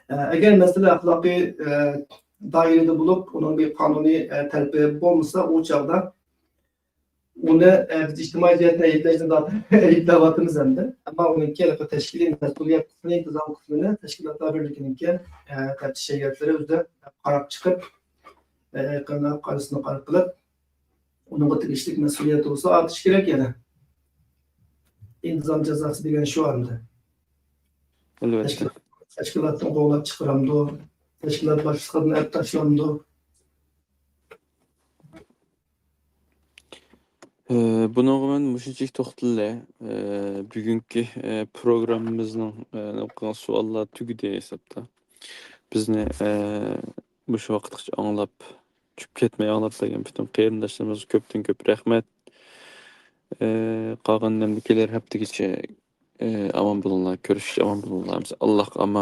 ئە، ئەگەر مەسىلە ئەخلاقىي، ئە، دائىرىدە بولۇپ، ئۇنىڭ بىر قانۇنىي، ئە، تەرىپى بولمىسا، ئۇ چاغدا ئۇنى، ئە، بىز ئىجتىمائىي جەھەتتىن ئەيىبلەشنى زادى ئەيىبلەۋاتىمىز ئەمدى. ئەمما ئۇنىڭكى ھېلىقى تەشكىلىي مەسئۇلىيەت قىسمى، ئىنتىزام قىسمىنى تەشكىلاتلار بىرلىكىنىڭكى، ئە، تەپتىش ھەيئەتلىرى ئۆزى قاراپ چىقىپ، ئە، قانداق قارىسىنى قاراپ قىلىپ، ئۇنىڭغا تېگىشلىك مەسئۇلىيەت بولسا ئارتىشى كېرەك يەنە. ئىنتىزام جازاسى دېگەن شۇ ئەمدى. ئەلۋەتتە. تەشكىلات، تەشكىلاتتىن قوغلاپ چىقىرامدۇ؟ تەشكىلات باشلىقىدىن ئەپ تاشلامدۇ؟ ئى، بۇنىڭغا مەن مۇشۇنچىلىك توختىلىلى. ئى، بۈگۈنكى، ئى، پروگراممىمىزنىڭ، ئى، قىلغان سوئاللار تۈگىدى ھېسابتا. بىزنى، ئى، مۇشۇ ۋاقىتقىچە ئاڭلاپ، چۈشۈپ كەتمەي ئاڭلاپ بەرگەن پۈتۈن قېرىنداشلىرىمىزغا كۆپتىن كۆپ رەھمەت. ئى، قالغان نەمدە كېلەر ھەپتىگىچە، ئى، ئامان بولۇڭلار، كۆرۈشۈش ئامان بولۇڭلار. ئاللاھقا ئامانەت.